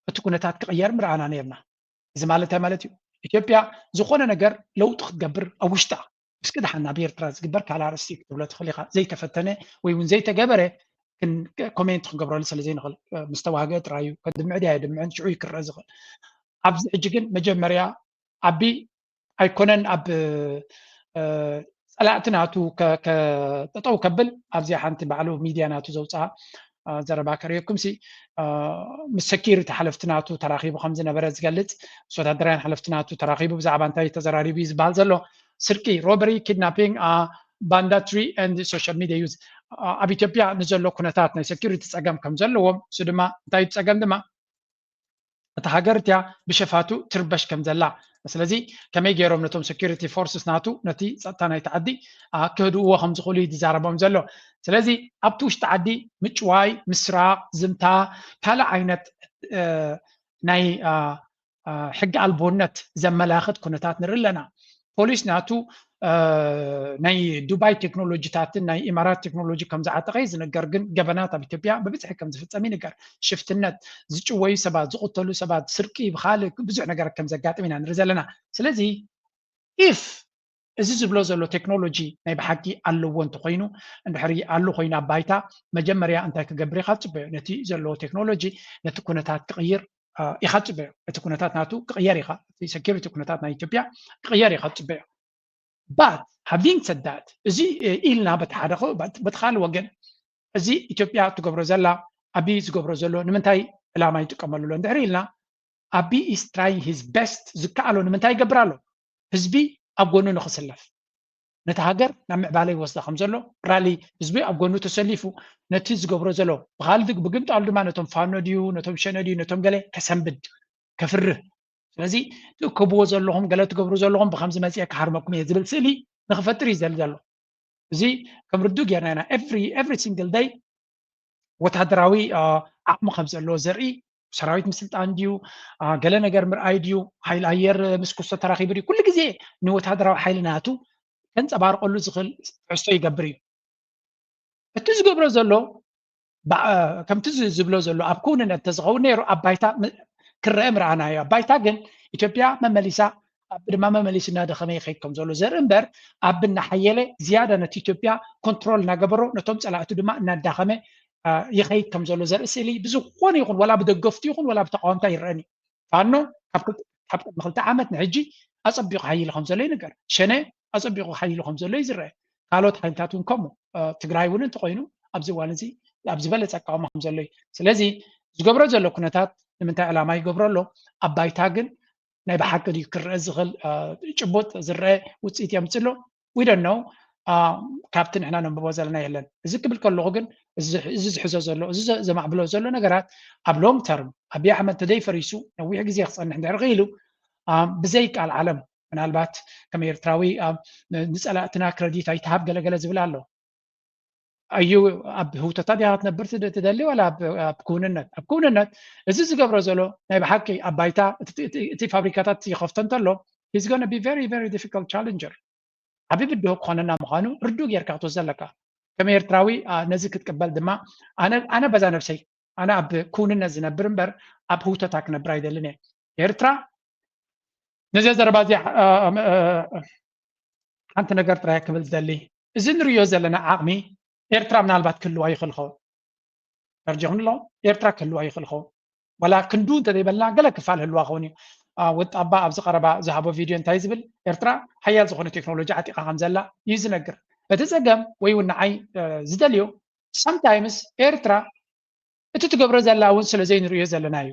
እቲ ኩነታት ክቕየር ምርኣና ነርና። እዚ ማለት እንታይ ማለት እዩ? ኢትዮጵያ ዝኾነ ነገር ለውጢ ክትገብር ኣብ ውሽጣ ምስኪ ደሓን ናብ ኤርትራ ዝግበር ካልእ ኣርእስቲ ክትብሎ ትኽእል ኢኻ። ዘይተፈተነ ወይ እውን ዘይተገበረ ኮሜንት ክንገብረሉ ስለ ዘይንኽእል ምስ ተዋህገ ጥራይ እዩ። ከድምዕ ድያ የድምዕን ሽዑ ይክረእ ዝኽእል። ኣብዚ ሕጂ ግን መጀመርያ ኣቢ ኣይኮነን ኣብ ጸላእቲ ናቱ ጠጠው ከብል ኣብዚኣ ሓንቲ ባዕሉ ሚድያ ናቱ ዘውፅኣ ዘረባ ከርእየኩም ሲ ምስ ሰኪሪቲ ሓለፍቲ ናቱ ተራኺቡ ከም ዝነበረ ዝገልፅ ምስ ወታደራውያን ሓለፍቲ ናቱ ተራኺቡ ብዛዕባ እንታይ ተዘራሪቡ እዩ ዝበሃል ዘሎ ስርቂ ሮበሪ ኪድናፒንግ ባንዳትሪ ኤንድ ሶሻል ሚድያ ዩዝ ኣብ ኢትዮጵያ ንዘሎ ኩነታት ናይ ሰኪሪቲ ፀገም ከም ዘለዎም እሱ ድማ እንታይ እዩ ፀገም ድማ እታ ሃገር እቲያ ብሸፋቱ ትርበሽ ከም ዘላ ስለዚ ከመይ ገይሮም ነቶም ሴኪሪቲ ፎርስስ ናቱ ነቲ ፀጥታ ናይቲ ዓዲ ክህድእዎ ከም ዝኽእሉ እዩ ዝዛረቦም ዘሎ ስለዚ ኣብቲ ውሽጢ ዓዲ ምጭዋይ ምስራቕ ዝምታ ካልእ ዓይነት ናይ ሕጊ ኣልቦነት ዘመላኽት ኩነታት ንርኢ ኣለና ፖሊስ ናቱ ናይ ዱባይ ቴክኖሎጂታትን ናይ ኢማራት ቴክኖሎጂ ከም ዝዓጠቐ ዝነገር ግን ገበናት ኣብ ኢትዮጵያ ብብዝሒ ከም ዝፍፀም ይንገር ሽፍትነት ዝጭወዩ ሰባት ዝቕተሉ ሰባት ስርቂ ብካልእ ብዙሕ ነገራት ከም ዘጋጥም ኢና ንርኢ ዘለና ስለዚ ኢፍ እዚ ዝብሎ ዘሎ ቴክኖሎጂ ናይ ብሓቂ ኣለዎ እንተኮይኑ እንድሕሪ ኣሎ ኮይኑ ኣብ ባይታ መጀመርያ እንታይ ክገብር ኢካ ትፅበዮ ነቲ ዘለዎ ቴክኖሎጂ ነቲ ኩነታት ክቕይር ኢካ ትፅበዮ እቲ ኩነታት ናቱ ክቕየር ኢካ እቲ ሴኪሪቲ ኩነታት ናይ ኢትዮጵያ ክቕየር ኢካ ትፅበዮ but having said that እዚ ኢልና በቲ ሓደ በቲ ካልእ ወገን እዚ ኢትዮጵያ ትገብሮ ዘላ ኣቢ ዝገብሮ ዘሎ ንምንታይ ዕላማ ይጥቀመሉ ኣሎ እንድሕር ኢልና ኣቢ is trying his best ዝከኣሎ ንምንታይ ይገብር ኣሎ ህዝቢ ኣብ ጎኑ ንክስለፍ ነቲ ሃገር ናብ ምዕባለ ይወስዳ ከም ዘሎ ራሊ ህዝቢ ኣብ ጎኑ ተሰሊፉ ነቲ ዝገብሮ ዘሎ ብካልእ ብግምጣሉ ድማ ነቶም ፋኖ ድዩ ነቶም ሸነ ድዩ ነቶም ገለ ከሰንብድ ከፍርህ ስለዚ ትእከብዎ ዘለኹም ገለ ትገብሩ ዘለኹም ብከምዚ መፅአ ክሃርመኩም እየ ዝብል ስእሊ ንክፈጥር እዩ ዘል ዘሎ እዚ ከም ርዱ ጌርና ኢና every single day ወታደራዊ ዓቕሚ ከም ዘለዎ ዘርኢ ሰራዊት ምስልጣን ድዩ ገለ ነገር ምርኣይ ድዩ ሓይል ኣየር ምስ ኩስቶ ተራኪቡ ድዩ ኩሉ ግዜ ንወታደራዊ ሓይሊ ናቱ ከንፀባርቀሉ ዝኽእል ትሕዝቶ ይገብር እዩ እቲ ዝገብሮ ዘሎ ከምቲ ዝብሎ ዘሎ ኣብ ክውንነት እንተዝኸውን ነይሩ ኣብ ባይታ ክረአ ምርኣናዮ ኣብ ባይታ ግን ኢትዮጵያ መመሊሳ ኣብ ድማ መመሊሱ እናደኸመ ይኸይድ ከም ዘሎ ዘርኢ እምበር ኣብ እናሓየለ ዝያዳ ነቲ ኢትዮጵያ ኮንትሮል እናገበሮ ነቶም ፀላእቱ ድማ እናዳኸመ ይኸይድ ከም ዘሎ ዘርኢ ስእሊ ብዝኾነ ይኹን ዋላ ብደገፍቱ ይኹን ዋላ ብተቃወምታ ይረአን እዩ ፋኖ ካብ ቅድሚ ክልተ ዓመት ንሕጂ ኣፀቢቑ ሓይሉ ከም ዘሎ ይንገር ሸነ ኣፀቢቑ ሓይሉ ከም ዘሎ እዩ ዝረአ ካልኦት ሓይልታት እውን ከምኡ ትግራይ እውን እንተኮይኑ ኣብዚ እዋን እዚ ኣብ ዝበለፀ ኣቃውማ ከም ዘሎ እዩ ስለዚ ዝገብሮ ዘሎ ኩነታት ንምንታይ ዕላማ ይገብሮ ኣሎ ኣብ ባይታ ግን ናይ ብሓቂ ድዩ ክረአ ዝኽእል ጭቡጥ ዝረአ ውፅኢት የምፅእ ኣሎ we don't know ካብቲ ንሕና ነንብቦ ዘለና የለን እዚ ክብል ከለኹ ግን እዚ ዝሕዞ ዘሎ እዚ ዘማዕብሎ ዘሎ ነገራት ኣብ long term ኣብይ ኣሕመድ ተደይ ፈሪሱ ነዊሕ ግዜ ክፀንሕ እንድሕር ክኢሉ ብዘይ ቃል ዓለም ምናልባት ከም ኤርትራዊ ንፀላእትና ክረዲት ኣይትሃብ ገለገለ ዝብል ኣሎ እዩ ኣብ ህውተታ ዲኻ ክትነብር ትደሊ ዋላ ኣብ ክውንነት ኣብ ክውንነት እዚ ዝገብሮ ዘሎ ናይ ብሓቂ ኣብ ባይታ እቲ ፋብሪካታት ይኸፍቶ እንተሎ he's gonna be very very difficult challenger ዓብዪ ብድሆ ክኾነና ምዃኑ ርዱእ ጌርካ ክትወስዶ ኣለካ ከም ኤርትራዊ ነዚ ክትቅበል ድማ ኣነ በዛ ነብሰይ ኣነ ኣብ ክውንነት ዝነብር እምበር ኣብ ህውተታ ክነብር ኣይደልን እየ ኤርትራ ነዚ ዘረባ እዚ ሓንቲ ነገር ጥራይ ክብል ዝደሊ እዚ ንሪዮ ዘለና ዓቕሚ ኤርትራ ምናልባት ክህልዋ ይኽእል ኸውን ፈርጀኹም ኣሎ ኤርትራ ክህልዋ ይኽእል ኸውን ዋላ ክንዱ እንተዘይበልና ገለ ክፋል ህልዋ ኸውን እዩ ወጣባ ኣብዚ ቀረባ ዝሃቦ ቪድዮ እንታይ ዝብል ኤርትራ ሓያል ዝኾነ ቴክኖሎጂ ዓጢቓ ከም ዘላ እዩ ዝነግር እቲ ፀገም ወይ እውን ንዓይ ዝደልዮ sometimes ኤርትራ እቲ ትገብሮ ዘላ እውን ስለ ዘይንርእዮ ዘለና እዩ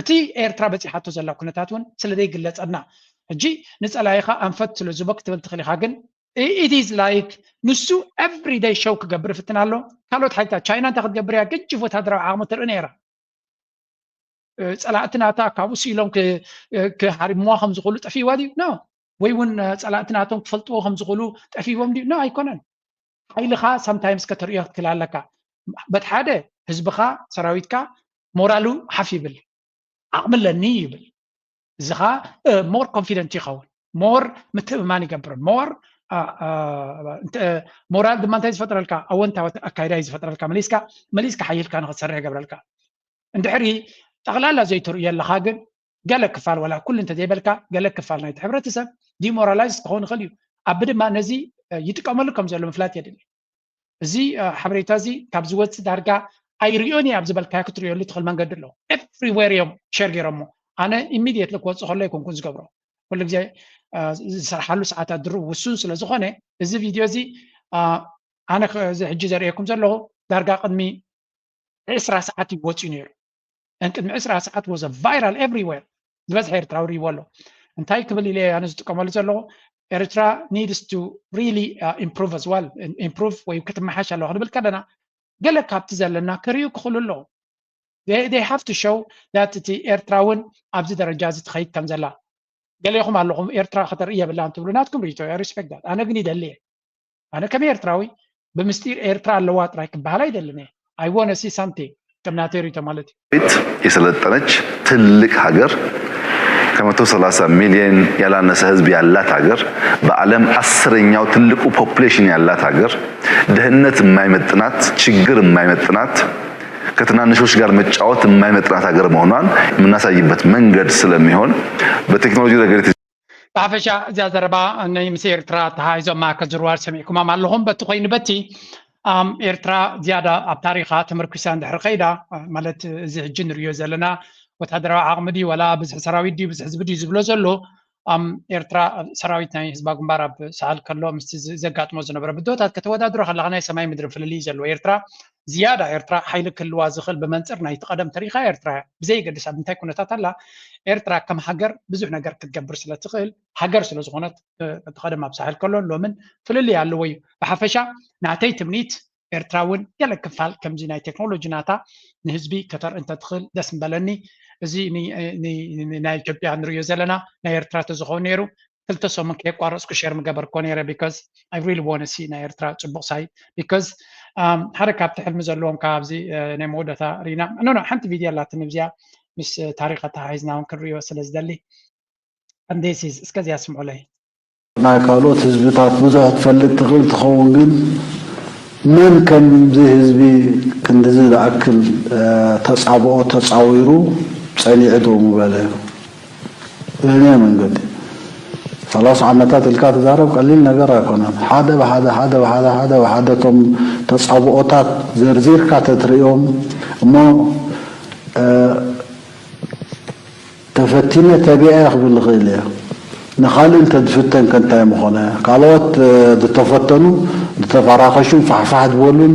እቲ ኤርትራ በፂሓቶ ዘላ ኩነታት እውን ስለ ዘይግለፀና ሕጂ ንፀላኢኻ ኣንፈት ስለ ዝቦ ክትብል ትኽእል ኢኻ ግን it is like ንሱ everyday show ክገብር ይፍትን ኣሎ። ካልኦት ሓይልታት ቻይና እንታይ ክትገብር እያ? ገጅፍ ወታደራዊ ዓቕሚ ትርኢ ነይራ። ጸላእትናታ ካብኡ ስኢሎም ክሃሪምዋ ከም ዝኽእሉ ጠፊዋ ድዩ? ኖ። ወይ እውን ጸላእትናቶም ክፈልጥዎ ከም ዝኽእሉ ጠፊዎም ድዩ? ኖ፣ ኣይኮነን። ሓይልኻ sometimes ከተርእዮ ክትክእል ኣለካ። በት ሓደ ህዝብኻ ሰራዊትካ ሞራሉ ሓፍ ይብል፣ ዓቕሚ ኣለኒ ይብል። እዚ ኸዓ more confident ይኸውን፣ more ምትእምማን ይገብር፣ more ሞራል ድማ እንታይ ዝፈጥረልካ? ኣወንታዊ ኣካይዳ እዩ ዝፈጥረልካ። መሊስካ መሊስካ ሓይልካ ንክትሰርሕ ይገብረልካ። እንድሕሪ ጠቕላላ ዘይትርእዮ ኣለኻ ግን ገለ ክፋል ዋላ ኩሉ እንተዘይበልካ ገለ ክፋል ናይቲ ሕብረተሰብ ዲሞራላይዝ ክኸውን ይኽእል እዩ። ኣቢ ድማ ነዚ ይጥቀመሉ ከም ዘሎ ምፍላጥ የድሊ። እዚ ሓበሬታ እዚ ካብ ዝወፅእ ዳርጋ ኣይርእዮን እየ ኣብ ዝበልካዮ ክትርእየሉ ትኽእል መንገዲ ኣለዎ። ኤቭሪዌር እዮም ሸር ገይሮሞ። ኣነ ኢሚድየትሊ ክወፅእ ከሎ ኣይኮንኩን ዝገብሮ። ኩሉ ግዜ ዝሰርሓሉ ሰዓታት ድርብ ውሱን ስለ ዝኾነ እዚ ቪድዮ እዚ ኣነ እዚ ሕጂ ዘርእየኩም ዘለኹ ዳርጋ ቅድሚ ዕስራ ሰዓት እዩ ወፂኡ ነይሩ። ቅድሚ ዕስራ ሰዓት was viral everywhere። ዝበዝሐ ኤርትራዊ ርእይዎ ኣሎ። እንታይ ክብል ኢለ ኣነ ዝጥቀመሉ ዘለኹ? ኤርትራ needs to really improve as well። ኢምፕሩቭ ወይ ክትመሓሽ ኣለዋ ክንብል ከለና ገለ ካብቲ ዘለና ክርእዩ ክኽእሉ ኣለዉ። They have to show that እቲ ኤርትራ እውን ኣብዚ ደረጃ እዚ ትኸይድ ከም ዘላ። ገሌኹም ኣለኹም ኤርትራ ከተርኢ የብላን ትብሉ፣ ናትኩም ርእይቶ፣ I respect that። ኣነ ግን ይደሊ እየ። ኣነ ከም ኤርትራዊ ብምስጢር ኤርትራ ኣለዋ ጥራይ ክበሃል ኣይደልን እየ። I wanna see something ከም ናተይ ርእይቶ ማለት እዩ። የሰለጠነች ትልቅ ሀገር፣ ከመቶ ሠላሳ ሚሊዮን ያላነሰ ህዝብ ያላት ሀገር፣ በዓለም አስረኛው ትልቁ ፖፑሌሽን ያላት ሀገር፣ ድህነት የማይመጥናት፣ ችግር የማይመጥናት፣ ከትናንሾች ጋር መጫወት የማይመጥናት ሀገር መሆኗን የምናሳይበት መንገድ ስለሚሆን በቴክኖሎጂ ረገድ ብሓፈሻ እዚኣ ዘረባ ናይ ምስ ኤርትራ ተሓይዞማ ከዝርዋር ሰሚዕኩማም ኣለኹም። በቲ ኮይኑ በቲ ኤርትራ ዝያዳ ኣብ ታሪኻ ተመርኩሳ እንድሕር ከይዳ ማለት እዚ ሕጂ ንሪዮ ዘለና ወታደራዊ ዓቕሚ ድዩ ዋላ ብዝሒ ሰራዊት ድዩ ብዝሒ ህዝቢ ድዩ ዝብሎ ዘሎ ኤርትራ ሰራዊት ናይ ህዝባ ግንባር ኣብ ሰዓል ከሎ ምስ ዘጋጥሞ ዝነበረ ብድሆታት ከተወዳድሮ ከለካ ናይ ሰማይ ምድሪ ፍልልይ ዘለዎ ኤርትራ ዝያዳ ኤርትራ ሓይሊ ክህልዋ ዝኽእል ብመንፅር ናይቲ ቀደም ተሪኻ ኤርትራ ብዘይገድስ ኣብ ምንታይ ኩነታት ኣላ ኤርትራ ከም ሃገር ብዙሕ ነገር ክትገብር ስለትኽእል ሃገር ስለዝኾነት እቲ ቀደም ኣብ ሳሕል ከሎ ሎምን ፍልልይ ኣለዎ እዩ። ብሓፈሻ ናተይ ትምኒት ኤርትራ እውን ገለ ክፋል ከምዚ ናይ ቴክኖሎጂ ናታ ንህዝቢ ከተርኢ እንተትኽእል ደስ ምበለኒ። እዚ ናይ ኢትዮጵያ ንርእዮ ዘለና ናይ ኤርትራ ተዝኸውን ነይሩ ክልተ ሰሙን ከየቋረፅኩ ሸር ምገበርኮ ነይረ because I really want to see ናይ ኤርትራ ፅቡቕ ሳይ because ሓደ ካብቲ ሕልሚ ዘለዎም ካብዚ ናይ መወዳእታ ርኢና ኖ ሓንቲ ቪድዮ ኣላትኒ ብዚኣ ምስ ታሪኽ ኣተሓሒዝና እውን ክንርእዮ ስለ ዝደሊ and this is እስከዚኣ ስምዑለይ። ናይ ካልኦት ህዝብታት ብዙሕ ትፈልጥ ትኽእል ትኸውን ግን መን ከምዚ ህዝቢ ክንድዚ ዝኣክል ተፃብኦ ተፃዊሩ ፀኒዑ ዶ ምበለ ብህንያ መንገዲ ሰላሳ ዓመታት ኢልካ ትዛረብ ቀሊል ነገር ኣይኮነን ሓደ ብሓደ ሓደ ብሓደ ሓደ ብሓደ እቶም ተፃብኦታት ዘርዚርካ ተትሪኦም እሞ ተፈቲነ ተቢዐ ክብል ይኽእል እየ ንኻልእ እንተዝፍተን ከ እንታይ ምኾነ ካልኦት ዝተፈተኑ ዝተፈራኸሹን ፋሕፋሕ ዝበሉን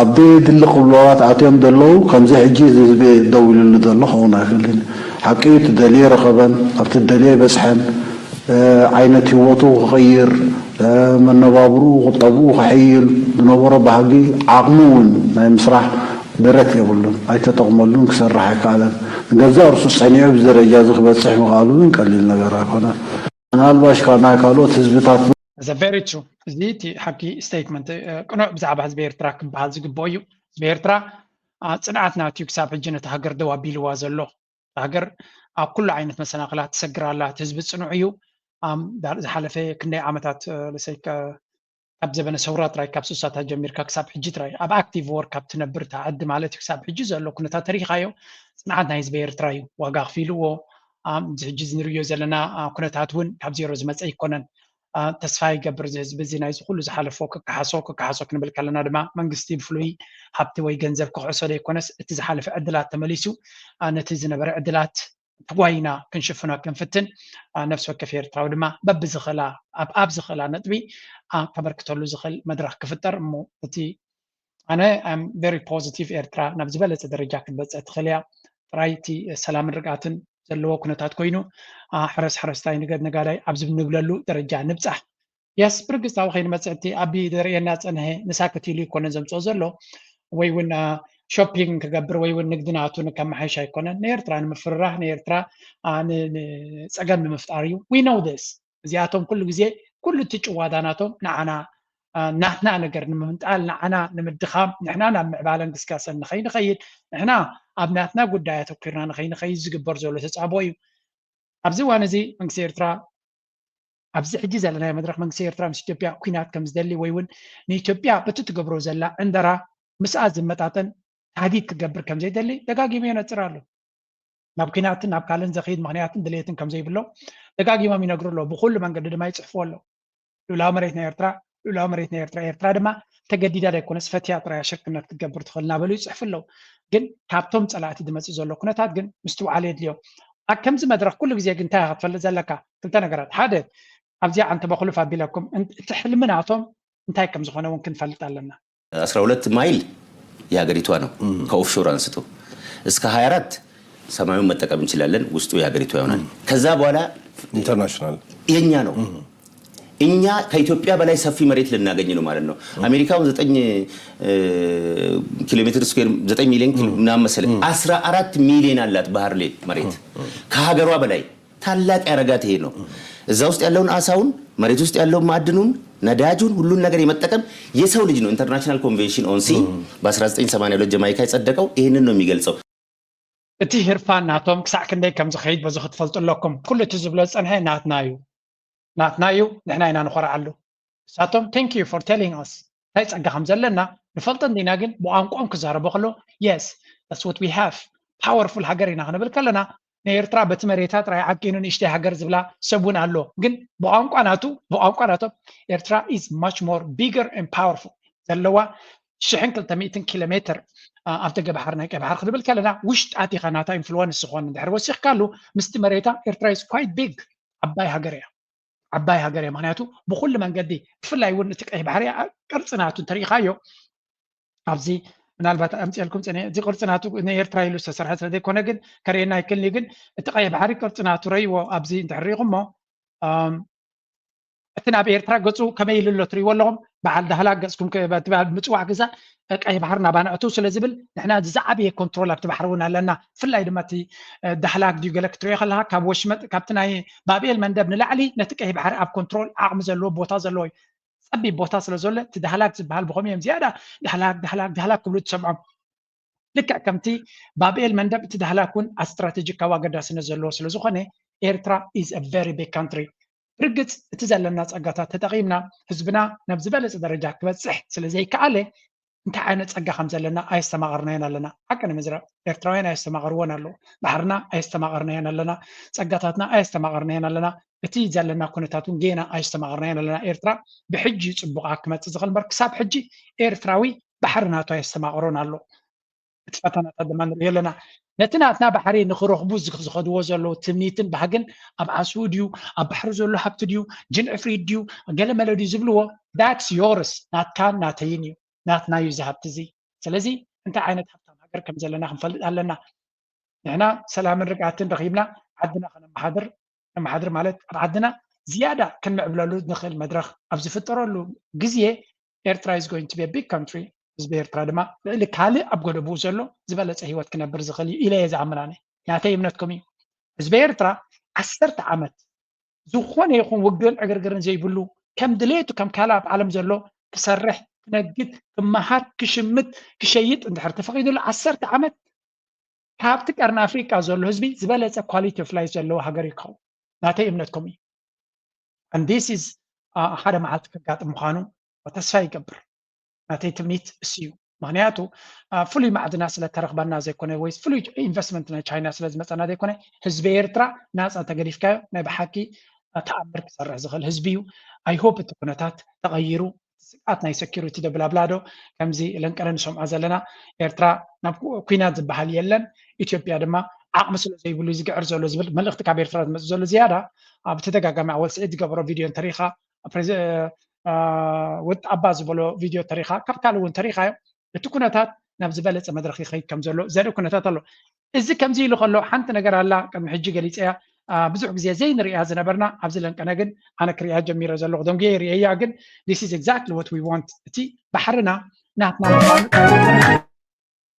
ኣብ ደየድሊ ቅብለዋት ኣትዮም ዘለዉ ከምዚ ሕጂ እዚ ህዝቢ ደው ኢሉሉ ዘሎ ክኸውን ኣይኽእልን ሓቂ እዩ ትደልዮ ረኸበን ኣብቲ ደልዮ ይበፅሐን ዓይነት ህይወቱ ክቕይር መነባብርኡ ቁጠብኡ ክሕይል ዝነበሮ ባህጊ ዓቕሚ እውን ናይ ምስራሕ ደረት የብሉን ኣይተጠቕመሉን ክሰርሕ ኣይከኣለን ንገዛእ ርሱ ፀኒዑ ኣብዚ ደረጃ እዚ ክበፅሕ ምኽኣሉ ግን ቀሊል ነገር ኣይኮነን ምናልባሽ ናይ ካልኦት ህዝብታት That's very true እዚ እቲ ሓቂ statement ቅኑዕ ብዛዕባ ህዝቢ ኤርትራ ክበሃል ዝግብኦ እዩ ህዝቢ ኤርትራ ፅንዓት ናትዩ ክሳብ ሕጂ ነቲ ሃገር ደው ኣቢልዋ ዘሎ ሃገር ኣብ ኩሉ ዓይነት መሰናኽላት ትሰግር ኣላ እቲ ህዝቢ ፅኑዕ እዩ ዝሓለፈ ክንደይ ዓመታት ለሰይ ካብ ዘበነ ሰውራ ጥራይ ካብ ስሳታት ጀሚርካ ክሳብ ሕጂ ጥራይ ኣብ ኣክቲቭ ወርክ ካብ ትነብር እታ ዓዲ ማለት እዩ ክሳብ ሕጂ ዘሎ ኩነታት ተሪኻዮ ፅንዓት ናይ ህዝቢ ኤርትራ እዩ ዋጋ ክፊልዎ እዚ ሕጂ ንርእዮ ዘለና ኩነታት እውን ካብ ዜሮ ዝመፀ ኣይኮነን ተስፋ ይገብር እዚ ህዝቢ እዚ ናይዚ ኩሉ ዝሓለፎ ክከሓሶ ክከሓሶ ክንብል ከለና ድማ መንግስቲ ብፍሉይ ሃብቲ ወይ ገንዘብ ክክሕሶ ዘይኮነስ እቲ ዝሓለፈ ዕድላት ተመሊሱ ነቲ ዝነበረ ዕድላት ተጓይና ክንሽፍኖ ክንፍትን ነፍሲ ወከፍ ኤርትራዊ ድማ በብዝኽእላ ኣብ ኣብ ዝኽእላ ነጥቢ ከበርክተሉ ዝኽእል መድረኽ ክፍጠር እሞ እቲ ኣነ very positive ኤርትራ ናብ ዝበለፀ ደረጃ ክትበፅእ ትኽእል እያ ጥራይ እቲ ሰላምን ርግኣትን ዘለዎ ኩነታት ኮይኑ ሓረስ ሓረስታይ ንገድ ነጋዳይ ኣብዚ ንብለሉ ደረጃ ንብፃሕ የስ ብርግጽ ኣብ ከይንመጽእ እቲ ኣቢ ዘርእየና ጸንሐ ንሳክት ኢሉ ይኮነን ዘምጽኦ ዘሎ ወይ እውን ሾፒንግ ክገብር ወይ እውን ንግዲ ናቱ ንከመሓይሽ ኣይኮነን። ንኤርትራ ንምፍርራህ ንኤርትራ ንጸገም ንምፍጣር እዩ። We know this። እዚኣቶም ኩሉ ግዜ ኩሉ እቲ ጭዋዳ ናቶም ንዓና ናትና ነገር ንምምንጣል ንዓና ንምድኻም ንሕና ናብ ምዕባለን ግስጋሰን ንኸይንኸይድ ንሕና ኣብ ናትና ጉዳይ ኣተኪርና ንኸይንኸይድ ዝግበር ዘሎ ተጻቦ እዩ። ኣብዚ እዋን እዚ መንግስቲ ኤርትራ ኣብዚ ሕጂ ዘለናዮ መድረኽ መንግስቲ ኤርትራ ምስ ኢትዮጵያ ኩናት ከም ዝደሊ ወይ እውን ንኢትዮጵያ በቲ ትገብሮ ዘላ ዕንደራ ምስኣ ዝመጣጠን ታህዲድ ክገብር ከም ዘይደሊ ደጋጊሙ የነጽር ኣሎ። ናብ ኩናትን ናብ ካልእን ዘኽይድ ምኽንያትን ድሌትን ከም ዘይብሎም ደጋጊሞም ይነግሩ ኣለዉ። ብኩሉ መንገዲ ድማ ይጽሕፉ ኣለዉ። ልኡላዊ መሬት ናይ ኤርትራ ልኡላዊ መሬት ናይ ኤርትራ ኤርትራ ድማ ተገዲዳ ዘይኮነስ ፈትያ ጥራያ ሽርክነት ክትገብር ትኽእል እናበሉ ይፅሕፉ ኣለዉ። ግን ካብቶም ፀላእቲ ዝመፅእ ዘሎ ኩነታት ግን ምስትውዓል የድልዮ። ኣብ ከምዚ መድረኽ ኩሉ ግዜ ግን እንታይ ክትፈልጥ ዘለካ? ክልተ ነገራት። ሓደ ኣብዚኣ ዓንተ በኩልፍ ኣቢለኩም እቲ ሕልሚ ናቶም እንታይ ከም ዝኾነ እውን ክንፈልጥ ኣለና። አስራ ሁለት ማይል የሀገሪቷ ነው። ከኦፍሾር አንስቶ እስከ ሀያ አራት ሰማዩን መጠቀም እንችላለን። ውስጡ የሀገሪቷ ይሆናል። ከዛ በኋላ ኢንተርናሽናል የኛ ነው። እኛ ከኢትዮጵያ በላይ ሰፊ መሬት ልናገኝ ነው ማለት ነው። አሜሪካውን ዘጠኝ ኪሎ ሜትር ስኩዌር ዘጠኝ ሚሊዮን ምናምን መሰለኝ አስራ አራት ሚሊዮን አላት ባህር ላይ መሬት ከሀገሯ በላይ ታላቅ ያረጋት ይሄ ነው። እዛ ውስጥ ያለውን አሳውን መሬት ውስጥ ያለውን ማዕድኑን ነዳጁን ሁሉን ነገር የመጠቀም የሰው ልጅ ነው። ኢንተርናሽናል ኮንቬንሽን ኦን ሲ በ1982 ጀማይካ የጸደቀው ይህንን ነው የሚገልጸው። እቲ ህርፋን ናቶም ክሳዕ ክንደይ ከም ዝኸይድ በዚ ክትፈልጡ ኣለኩም። ኩሉ እቲ ዝብሎ ዝጸንሐ ናትና እዩ፣ ናትና እዩ፣ ንሕና ኢና ንኾርዓሉ። ንሳቶም thank you for telling us እንታይ ጸጋ ከም ዘለና ንፈልጦ እንዲና፣ ግን ብቋንቋኦም ክዛረቡ ከሎ yes that's what we have powerful ሃገር ኢና ክንብል ከለና ንኤርትራ በቲ መሬታ ጥራይ ዓቂኑ ንእሽተይ ሃገር ዝብላ ሰብ እውን ኣሎ። ግን ብቋንቋ ናቱ ብቋንቋ ናቶም ኤርትራ is much more bigger and powerful ዘለዋ ሽሕን ክልተ ሚእትን ኪሎ ሜትር ኣብ ደገ ባሕሪ ናይ ቀይ ባሕሪ ክንብል ከለና ውሽጢ ኣቲኻ ናታ ኢንፍሉወንስ ዝኾነ እንድሕር ወሲኽካሉ ምስቲ መሬታ ኤርትራ is quite big ዓባይ ሃገር እያ። ዓባይ ሃገር እያ። ምክንያቱ ብኩሉ መንገዲ ብፍላይ እውን እቲ ቀይ ባሕሪ ቅርፂ ናቱ እንተሪኢኻዮ ኣብዚ ምናልባት ኣምፅኤልኩም ፅነ እዚ ቅርፂ ናቱ ንኤርትራ ኢሉ ዝተሰርሐ ስለዘይኮነ ግን ከርእየና ኣይክልኒ። ግን እቲ ቀይ ባሕሪ ቅርፂ ናቱ ረይዎ ኣብዚ እንድሕር ሪኢኹሞ እቲ ናብ ኤርትራ ገፁ ከመይ ኢሉ ኣሎ ትሪእዎ ኣለኹም። በዓል ዳህላክ ገፅኩም ምፅዋዕ ግዛ ቀይ ባሕሪ ናባና እትው ስለ ዝብል ንሕና ዝዓበየ ኮንትሮል ኣብቲ ባሕሪ እውን ኣለና። ብፍላይ ድማ እቲ ዳህላክ ድዩ ገለ ክትሪኦ ከለካ ካብ ወሽመጥ ካብቲ ናይ ባብኤል መንደብ ንላዕሊ ነቲ ቀይ ባሕሪ ኣብ ኮንትሮል ዓቕሚ ዘለዎ ቦታ ዘለዎ እዩ። ጸቢብ ቦታ ስለ ዘሎ እቲ ዳህላክ ዝበሃል ብኸምኡ እዮም ዝያዳ ዳህላክ ዳህላክ ዳህላክ ክብሉ ትሰምዖም። ልክዕ ከምቲ ባብኤል መንደብ እቲ ዳህላክ እውን ስትራቴጂካዊ ኣገዳስነት ዘለዎ ስለ ዝኾነ ኤርትራ is a very big country። ብርግጽ እቲ ዘለና ጸጋታት ተጠቒምና ህዝብና ናብ ዝበለጸ ደረጃ ክበጽሕ ስለ ዘይከኣለ እንታይ ዓይነት ጸጋ ከም ዘለና ኣየስተማቐርናዮን ኣለና። ሓቂ ንምዝራብ ኤርትራውያን ኣየስተማቐርዎን ኣለዉ። ባሕርና ኣየስተማቐርናዮን ኣለና። ጸጋታትና ኣየስተማቐርናዮን ኣለና። እቲ ዘለና ኩነታት እውን ጌና ኣየስተማቐርናዮን ኣለና። ኤርትራ ብሕጂ እዩ ጽቡቓ ክመጽእ ዝኽእል እምበር ክሳብ ሕጂ ኤርትራዊ ባሕሪ ናቱ ኣየስተማቐሮን ኣሎ። እቲ ፈተናታት ድማ ንሪኦ ኣለና። ነቲ ናትና ባሕሪ ንኽረኽቡ ዝኸድዎ ዘለዉ ትምኒትን ባህግን ኣብ ዓስቡ ድዩ ኣብ ባሕሪ ዘሎ ሃብቲ ድዩ ጅን ዕፍሪት ድዩ ገለ መለ ድዩ ዝብልዎ that's yours ናትካን ናተይን እዩ። ናትና እዩ እዚ ሃብቲ እዚ። ስለዚ እንታይ ዓይነት ሃብታም ሃገር ከም ዘለና ክንፈልጥ ኣለና። ንሕና ሰላምን ርግኣትን ረኺብና ዓድና ከነመሓድር ነመሓድር ማለት ኣብ ዓድና ዝያዳ ክንምዕብለሉ ንኽእል መድረኽ ኣብ ዝፍጠረሉ ግዜ ኤርትራ is going to be a big country። ህዝቢ ኤርትራ ድማ ልዕሊ ካልእ ኣብ ጎደብኡ ዘሎ ዝበለጸ ህይወት ክነብር ዝኽእል እዩ ኢለ እየ ዝኣምን። ኣነ ናተይ እምነትኩም እዩ። ህዝቢ ኤርትራ ዓሰርተ ዓመት ዝኾነ ይኹን ውግእን ዕግርግርን ዘይብሉ ከም ድሌቱ ከም ካልእ ኣብ ዓለም ዘሎ ክሰርሕ ክነግድ ክመሃር ክሽምት ክሸይጥ እንድሕር ተፈቒዱሉ ዓሰርተ ዓመት ካብቲ ቀርኒ ኣፍሪቃ ዘሎ ህዝቢ ዝበለጸ quality of life ዘለዎ ሃገር እዩ ክኸውን ናተይ እምነትኩም እዩ። And this is ሓደ መዓልቲ ከጋጥም ምዃኑ ተስፋ ይገብር። ናተይ ትምኒት እሱ እዩ። ምክንያቱ ፍሉይ ማዕድና ስለ ተረክበና ዘይኮነ ወይ ፍሉይ ኢንቨስትመንት ናይ ቻይና ስለ ዝመፀና ዘይኮነ ህዝቢ ኤርትራ ናፃ ተገዲፍካዮ ናይ ብሓቂ ተኣምር ክሰርሕ ዝኽእል ህዝቢ እዩ። I hope እቲ ኩነታት ተቐይሩ ስግኣት ናይ security ዶ ብላብላ ዶ ከምዚ ለንቀለ ንሰምዖ ዘለና ኤርትራ ናብ ኩናት ዝበሃል የለን። ኢትዮጵያ ድማ ዓቕሚ ስለ ዘይብሉ ዝግዕር ዘሎ ዝብል መልእኽቲ ካብ ኤርትራ ዝመፅእ ዘሎ ዝያዳ ኣብ ተደጋጋሚ ኣወል ስዒድ ዝገበሮ ቪድዮ እንተሪኻ ወጥ ኣባ ዝበሎ ቪድዮ ተሪኻ ካብ ካልእ እውን ተሪኻዮ እቲ ኩነታት ናብ ዝበለፀ መድረኽ ይኸይድ ከም ዘሎ ዘርኢ ኩነታት ኣሎ። እዚ ከምዚ ኢሉ ከሎ ሓንቲ ነገር ኣላ ቅድሚ ሕጂ ገሊፀያ ብዙሕ ግዜ ዘይንርእያ ዝነበርና ኣብዚ ለንቀነ ግን ኣነ ክርእያ ጀሚረ ዘለኹ። ደንጉየ ይርእያ ግን this is exactly what we want። እቲ ባሕርና ናትና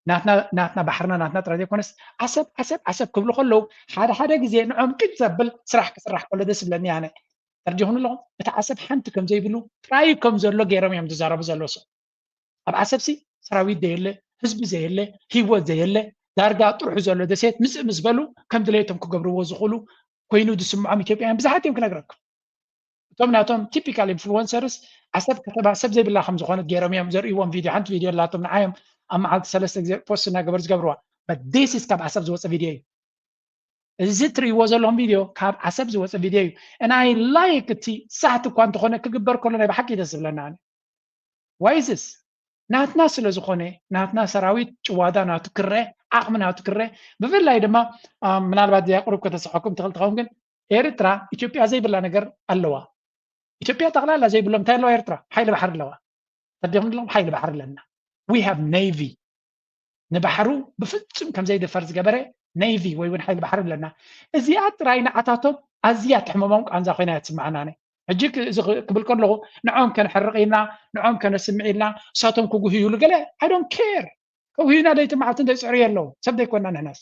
ናትና ናትና ባሕርና ናትና ጥራይ ዘይኮነስ ዓሰብ ዓሰብ ዓሰብ ክብሉ ከለዉ ሓደ ሓደ ግዜ ንዖም ቅጭ ዘብል ስራሕ ክስራሕ ከሎ ደስ ይብለኒ ኣነ። ተርዲኹም ኣለኹም እቲ ዓሰብ ሓንቲ ከም ዘይብሉ ጥራይ ከም ዘሎ ገይሮም እዮም ዝዛረቡ ዘለዉ። ሰብ ኣብ ዓሰብሲ ሰራዊት ዘየለ ህዝቢ ዘየለ ህይወት ዘየለ ዳርጋ ጥርሑ ዘሎ ደሴት ምፅእ ምስ በሉ ከም ድሌቶም ክገብርዎ ዝኽእሉ ኮይኑ ዝስምዖም ኢትዮጵያውያን ብዙሓት እዮም ክነግረኩም። እቶም ናቶም ቲፒካል ኢንፍሉወንሰርስ ዓሰብ ከተማ ሰብ ዘይብላ ከም ዝኾነት ገይሮም እዮም ዘርእዎም ቪድዮ። ሓንቲ ቪድዮ ኣላቶም ንዓዮም ኣብ መዓልቲ ሰለስተ ግዜ ፖስት እናገበሩ ዝገብርዋ። But this is ካብ ዓሰብ ዝወፀ ቪድዮ እዩ። እዚ ትርእይዎ ዘለኹም ቪድዮ ካብ ዓሰብ ዝወፀ ቪድዮ እዩ። And I like እቲ ሳሕቲ እኳ እንተኾነ ክግበር ከሎ ናይ ብሓቂ ደስ ዝብለና ኣነ። Why is this? ናትና ስለ ዝኾነ ናትና ሰራዊት ጭዋዳ ናቱ ክረ ዓቕሚ ናቱ ክረ ብፍላይ ድማ ምናልባት እዚኣ ቁሩብ ከተስሐኩም ትኽእል ትኸውን ግን ኤርትራ ኢትዮጵያ ዘይብላ ነገር ኣለዋ። ኢትዮጵያ ጠቕላላ ዘይብሎም እንታይ ኣለዋ? ኤርትራ ሓይሊ ባሕሪ ኣለዋ። ተዲኹም ኣለኹም ሓይሊ ባሕሪ ኣለና። We have navy። ንባሕሩ ብፍጹም ከም ዘይድፈር ዝገበረ ኔቪ ወይ እውን ሓይሊ ባሕሪ ኣለና። እዚኣ ጥራይ ንዓታቶም ኣዝያ ትሕመሞም ቃንዛ ኮይና እያ ትስምዓና። ኣነ ሕጂ ክ- እዚ ክ- ክብል ከለኹ ንዖም ከነሕርቕ ኢልና ንዖም ከነስምዕ ኢልና እሳቶም ክጉህዩሉ ገለ I don't care። ከውህዩና ደይቲ መዓልቲ እንታይ ዝፅዕሩ የለዉ ሰብ ዘይኮና ንሕናስ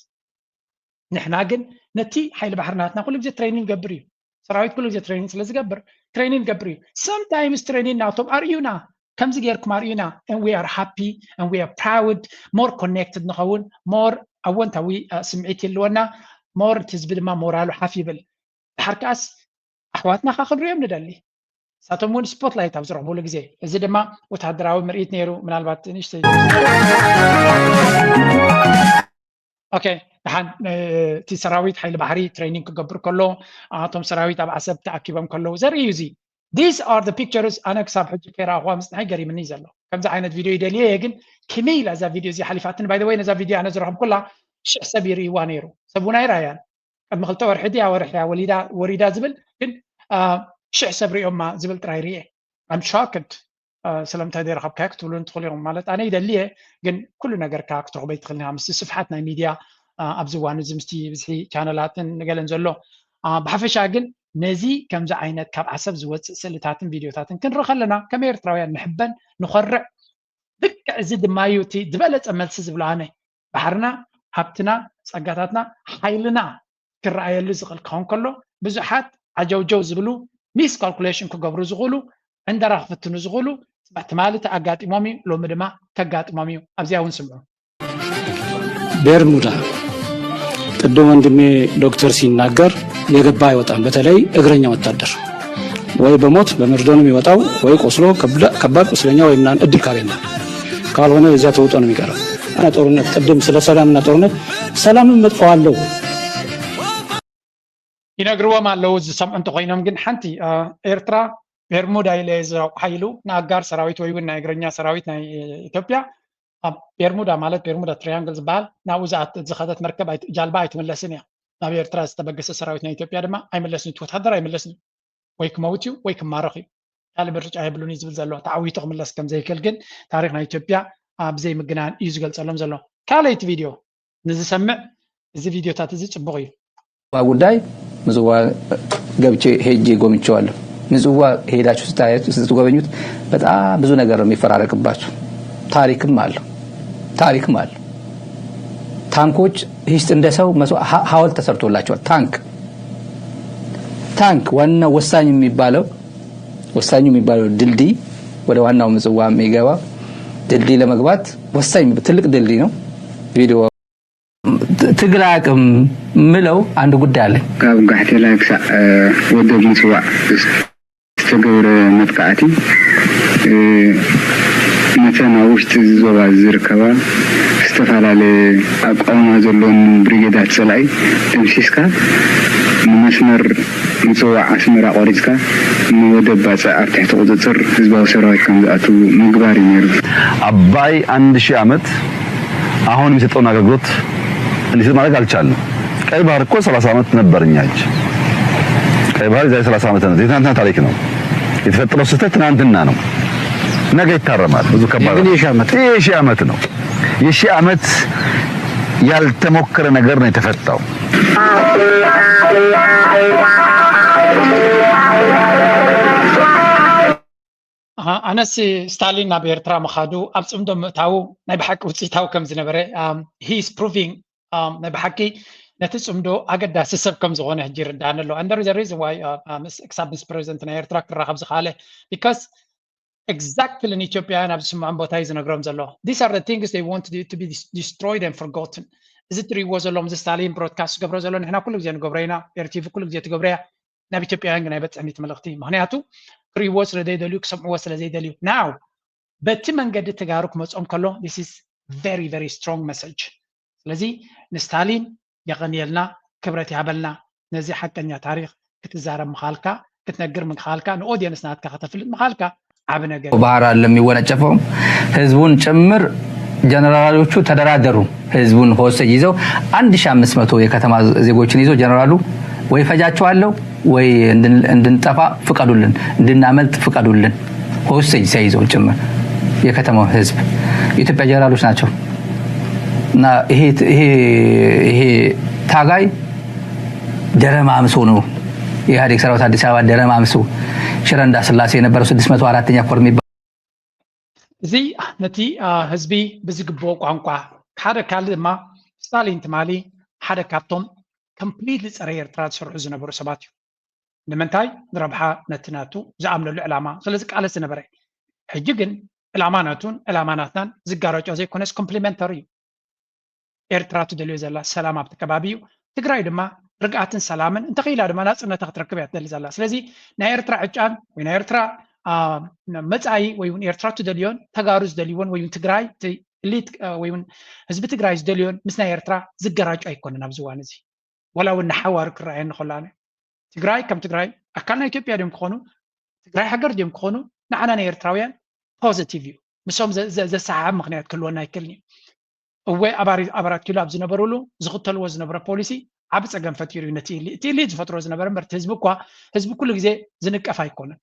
ንሕና ግን ነቲ ሓይሊ ባሕሪ ናትና ኩሉ ግዜ ትሬኒንግ ገብር እዩ። ሰራዊት ኩሉ ግዜ ትሬኒንግ ስለ ዝገብር ትሬኒንግ ገብር እዩ። Sometimes ትሬኒንግ ናቶም ኣርእዩና ከምዚ ጌርኩም ኣርእዩና and we are happy and we are proud more connected ንኸውን more ኣወንታዊ ስምዒት ይልወና more እቲ ህዝቢ ድማ ሞራሉ ሓፍ ይብል። ድሓር ከኣስ ኣሕዋትና ካ ክንሪኦም ንደሊ እሳቶም እውን ስፖትላይት ኣብ ዝረኽብሉ ግዜ እዚ ድማ ወታደራዊ ምርኢት ነይሩ ምናልባት ንእሽተይ ኦኬ ደሓን እቲ ሰራዊት ሓይሊ ባሕሪ ትሬኒንግ ክገብር ከሎ ኣቶም ሰራዊት ኣብ ዓሰብ ተኣኪቦም ከለዉ ዘርኢ እዩ እዚ These are the pictures ኣነ ክሳብ ሕጂ ከይረኣኹዋ ምፅንሐይ ገሪምኒ ዘሎ ከምዚ ዓይነት ቪድዮ ይደልየ እየ ግን ከመይ ኢላ እዛ ቪድዮ እዚ ሓሊፋትኒ by the way ነዛ ቪድዮ ኣነ ዝረኸብኩላ ሽሕ ሰብ ይርእይዋ ነይሩ ሰብ እውን ኣይረኣያን ቅድሚ ክልተ ወርሒ ድያ ወርሒ እያ ወሊዳ ወሪዳ ዝብል ግን ሽሕ ሰብ ሪኦማ ዝብል ጥራይ ርኤ I'm shocked ስለምንታይ ዘይረኸብካዮ ክትብሉን ትኽእሉ ኢኹም ማለት ኣነ ይደሊ እየ ግን ኩሉ ነገርካ ክትረኽቦ ይትኽእል ኢኻ ምስቲ ስፍሓት ናይ ሚድያ ኣብዚ እዋን እዚ ምስቲ ብዝሒ ቻነላትን ንገለን ዘሎ ብሓፈሻ ግን ነዚ ከምዚ ዓይነት ካብ ዓሰብ ዝወፅእ ስእልታትን ቪድዮታትን ክንርኢ ከለና ከም ኤርትራውያን ንሕበን ንኾርዕ ልክዕ እዚ ድማ እዩ እቲ ዝበለፀ መልሲ ዝብሎ ኣነ ባሕርና ሃብትና ፀጋታትና ሓይልና ክረኣየሉ ዝኽእል ክኸውን ከሎ ብዙሓት ዓጀውጀው ዝብሉ ሚስ ካልኩሌሽን ክገብሩ ዝኽእሉ ዕንደራ ክፍትኑ ዝኽእሉ ትማሊ ኣጋጢሞም እዩ ሎሚ ድማ ከጋጥሞም እዩ ኣብዚኣ እውን ስምዑ ቤርሙዳ ቅድም ወንድሜ ዶክተር ሲናገር የገባ አይወጣም። በተለይ እግረኛ ወታደር ወይ በሞት በመርዶ ነው የሚወጣው ወይ ቆስሎ ከባድ ቁስለኛ ወይ ምናምን እድል ካገኘ ካልሆነ በዚያ ተውጦ ነው የሚቀረው። እና ጦርነት ቅድም ስለ ሰላምና ጦርነት ሰላምን መጥፎ አለው ይነግርዎም ኣለዉ ዝሰምዑ እንተኮይኖም ግን ሓንቲ ኤርትራ ቤርሙዳ ኢለ ዝረቑሓ ኢሉ ንኣጋር ሰራዊት ወይ እውን ናይ እግረኛ ሰራዊት ናይ ኢትዮጵያ ኣብ ቤርሙዳ ማለት ቤርሙዳ ትሪያንግል ዝበሃል ናብኡ ዝኸደት መርከብ ጃልባ ኣይትምለስን እያ ናብ ኤርትራ ዝተበገሰ ሰራዊት ናይ ኢትዮጵያ ድማ ኣይምለስን እቲ ወታደር ኣይምለስን ወይ ክመውት እዩ ወይ ክማረኽ እዩ ካልእ ምርጫ የብሉን እዩ ዝብል ዘሎ ተዓዊቱ ክምለስ ከም ዘይክእል ግን ታሪክ ናይ ኢትዮጵያ ብዘይ ምግናን እዩ ዝገልፀሎም ዘሎ ካልእ እቲ ቪድዮ ንዝሰምዕ እዚ ቪድዮታት እዚ ፅቡቅ እዩ ጉዳይ ምጽዋ ገብቼ ሄጄ ጎብኝቼዋለሁ። ምጽዋ ሄዳችሁ ስታያችሁ ስትጎበኙት በጣም ብዙ ነገር ነው የሚፈራረቅባችሁ። ታሪክም አለው ታሪክም አለው። ታንኮች ሂስት እንደ ሰው ሐውልት ተሰርቶላቸዋል። ታንክ ታንክ ዋና ወሳኝ የሚባለው ወሳኙ የሚባለው ድልድይ ወደ ዋናው ምጽዋ የሚገባ ድልድይ ለመግባት ወሳኝ ትልቅ ድልድይ ነው። ቪዲዮ ትግራይ አቅም ምለው አንድ ጉዳይ አለ። ካብ ጋሕቴላይ ክሳዕ ወደብ ምጽዋዕ ዝተገብረ መጥቃዕቲ ነተን ኣብ ውሽጢ እዚ ዞባ ዝርከባ ዝተፈላለየ ኣቋውማ ዘለዎን ብሪጌዳት ፀላኢ ደምሲስካ ንመስመር ምፅዋዕ ኣስመራ ቆሪፅካ ንወደብ ባፅዕ ኣብ ትሕቲ ቁፅፅር ህዝባዊ ሰራዊት ከም ዝኣትዉ ምግባር እዩ ነይሩ። ኣባይ ኣንድ ሺህ ዓመት አሁን የሚሰጠውን አገልግሎት እንዲሰጥ ማድረግ አልቻልንም። ቀይ ባህር እኮ ሰላሳ ዓመት ነበር እኛ እጅ። ቀይ ባህር የዛሬ ሰላሳ ዓመት ነው። የትናንትና ታሪክ ነው። የተፈጠረው ስህተት ትናንትና ነው። ነገ ይታረማል። ብዙ ከባድ የሺህ ዓመት ነው። የሺህ ዓመት ያልተሞከረ ነገር ነው የተፈታው። ኣነስ ስታሊን ናብ ኤርትራ ምኻዱ ኣብ ጽምዶ ምእታዉ ናይ ብሓቂ ውፅኢታዊ ከም ዝነበረ he is proving ናይ ብሓቂ ነቲ ጽምዶ ኣገዳሲ ሰብ ከም ዝኾነ ሕጂ ይርዳእኒ ኣሎ። And there is a reason why ክሳብ ምስ ፕሬዚደንት ናይ ኤርትራ ክራኸብ ዝኸኣለ because exactly ንኢትዮጵያውያን ኣብ ዝስምዖም ቦታ እዩ ዝነግሮም ዘሎ። These are the things they want to be destroyed and forgotten። እዚ ትሪእዎ ዘለኹም እዚ ስታሊን ብሮድካስት ዝገብሮ ዘሎ ንሕና ኩሉ ግዜ ንገብሮ ኢና። ኤርቲቪ ኩሉ ግዜ ትገብሮ እያ። ናብ ኢትዮጵያውያን ግን ኣይበፅሕን እቲ መልእኽቲ። ምኽንያቱ ክሪእዎ ስለ ዘይደልዩ፣ ክሰምዕዎ ስለ ዘይደልዩ። ናው በቲ መንገዲ ተጋሩ ክመፅኦም ከሎ this is very very strong message። ስለዚ ንስታሊን የቐንየልና፣ ክብረት ይሃበልና። ነዚ ሓቀኛ ታሪኽ ክትዛረብ ምኻልካ፣ ክትነግር ምኻልካ፣ ንኦዲየንስ ናትካ ከተፍልጥ ምኻልካ ዓቢ ነገር። ባህር አለ የሚወነጨፈውም ህዝቡን ጭምር ጀነራሎቹ ተደራደሩ። ህዝቡን ሆስቴጅ ይዘው አንድ ሺህ አምስት መቶ የከተማ ዜጎችን ይዘው ጀነራሉ ወይ ፈጃቸዋለሁ ወይ እንድንጠፋ ፍቀዱልን፣ እንድናመልጥ ፍቀዱልን፣ ሆስቴጅ ሲይዘው ጭምር የከተማው ህዝብ የኢትዮጵያ ጀነራሎች ናቸው። እና ይሄ ታጋይ ደረማምሶ ነው። የኢህአዴግ ሰራዊት አዲስ አበባ ደረማምሶ ሽረ እንዳስላሴ የነበረው ስድስት መቶ አራተኛ ኮር የሚባል እዚ ነቲ ህዝቢ ብዝግብኦ ቋንቋ ሓደ ካልእ ድማ ስታሊን ትማሊ ሓደ ካብቶም ኮምፕሊትሊ ፀረ ኤርትራ ዝሰርሑ ዝነበሩ ሰባት እዩ። ንምንታይ? ንረብሓ ነቲ ናቱ ዝኣምነሉ ዕላማ ስለ ዝቃለስ ዝነበረ። ሕጂ ግን ዕላማ ናቱን ዕላማ ናትናን ዝጋረጮ ዘይኮነስ ኮምፕሊመንተሪ እዩ። ኤርትራ ትደልዮ ዘላ ሰላም ኣብቲ ከባቢ እዩ። ትግራይ ድማ ርግኣትን ሰላምን እንተኽኢላ ድማ ናፅነታ ክትረክብ እያ ትደሊ ዘላ። ስለዚ ናይ ኤርትራ ዕጫን ወይ ናይ ኤርትራ መፃኢ ወይ እውን ኤርትራ ትደልዮን ተጋሩ ዝደልይዎን ወይ እውን ትግራይ ኢሊት ወይ እውን ህዝቢ ትግራይ ዝደልዮን ምስ ናይ ኤርትራ ዝገራጮ ኣይኮነን ኣብዚ እዋን እዚ። ወላ እውን ንሓዋሩ ክረኣየኒ ከሎ ኣነ ትግራይ ከም ትግራይ ኣካል ናይ ኢትዮጵያ ድዮም ክኾኑ ትግራይ ሃገር ድዮም ክኾኑ ንዓና ናይ ኤርትራውያን ፖዘቲቭ እዩ። ምሶም ዘሰሓሕብ ምክንያት ክህልወና ኣይክእልን እዩ። እወ ኣብ ኣራት ኪሎ ኣብ ዝነበሩሉ ዝኽተልዎ ዝነበረ ፖሊሲ ዓቢ ጸገም ፈጢሩ እዩ ነቲ ኢሊ እቲ ኢሊ ዝፈጥሮ ዝነበረ እምበር ህዝቢ እኳ ህዝቢ ኩሉ ግዜ ዝንቀፍ ኣይኮነን።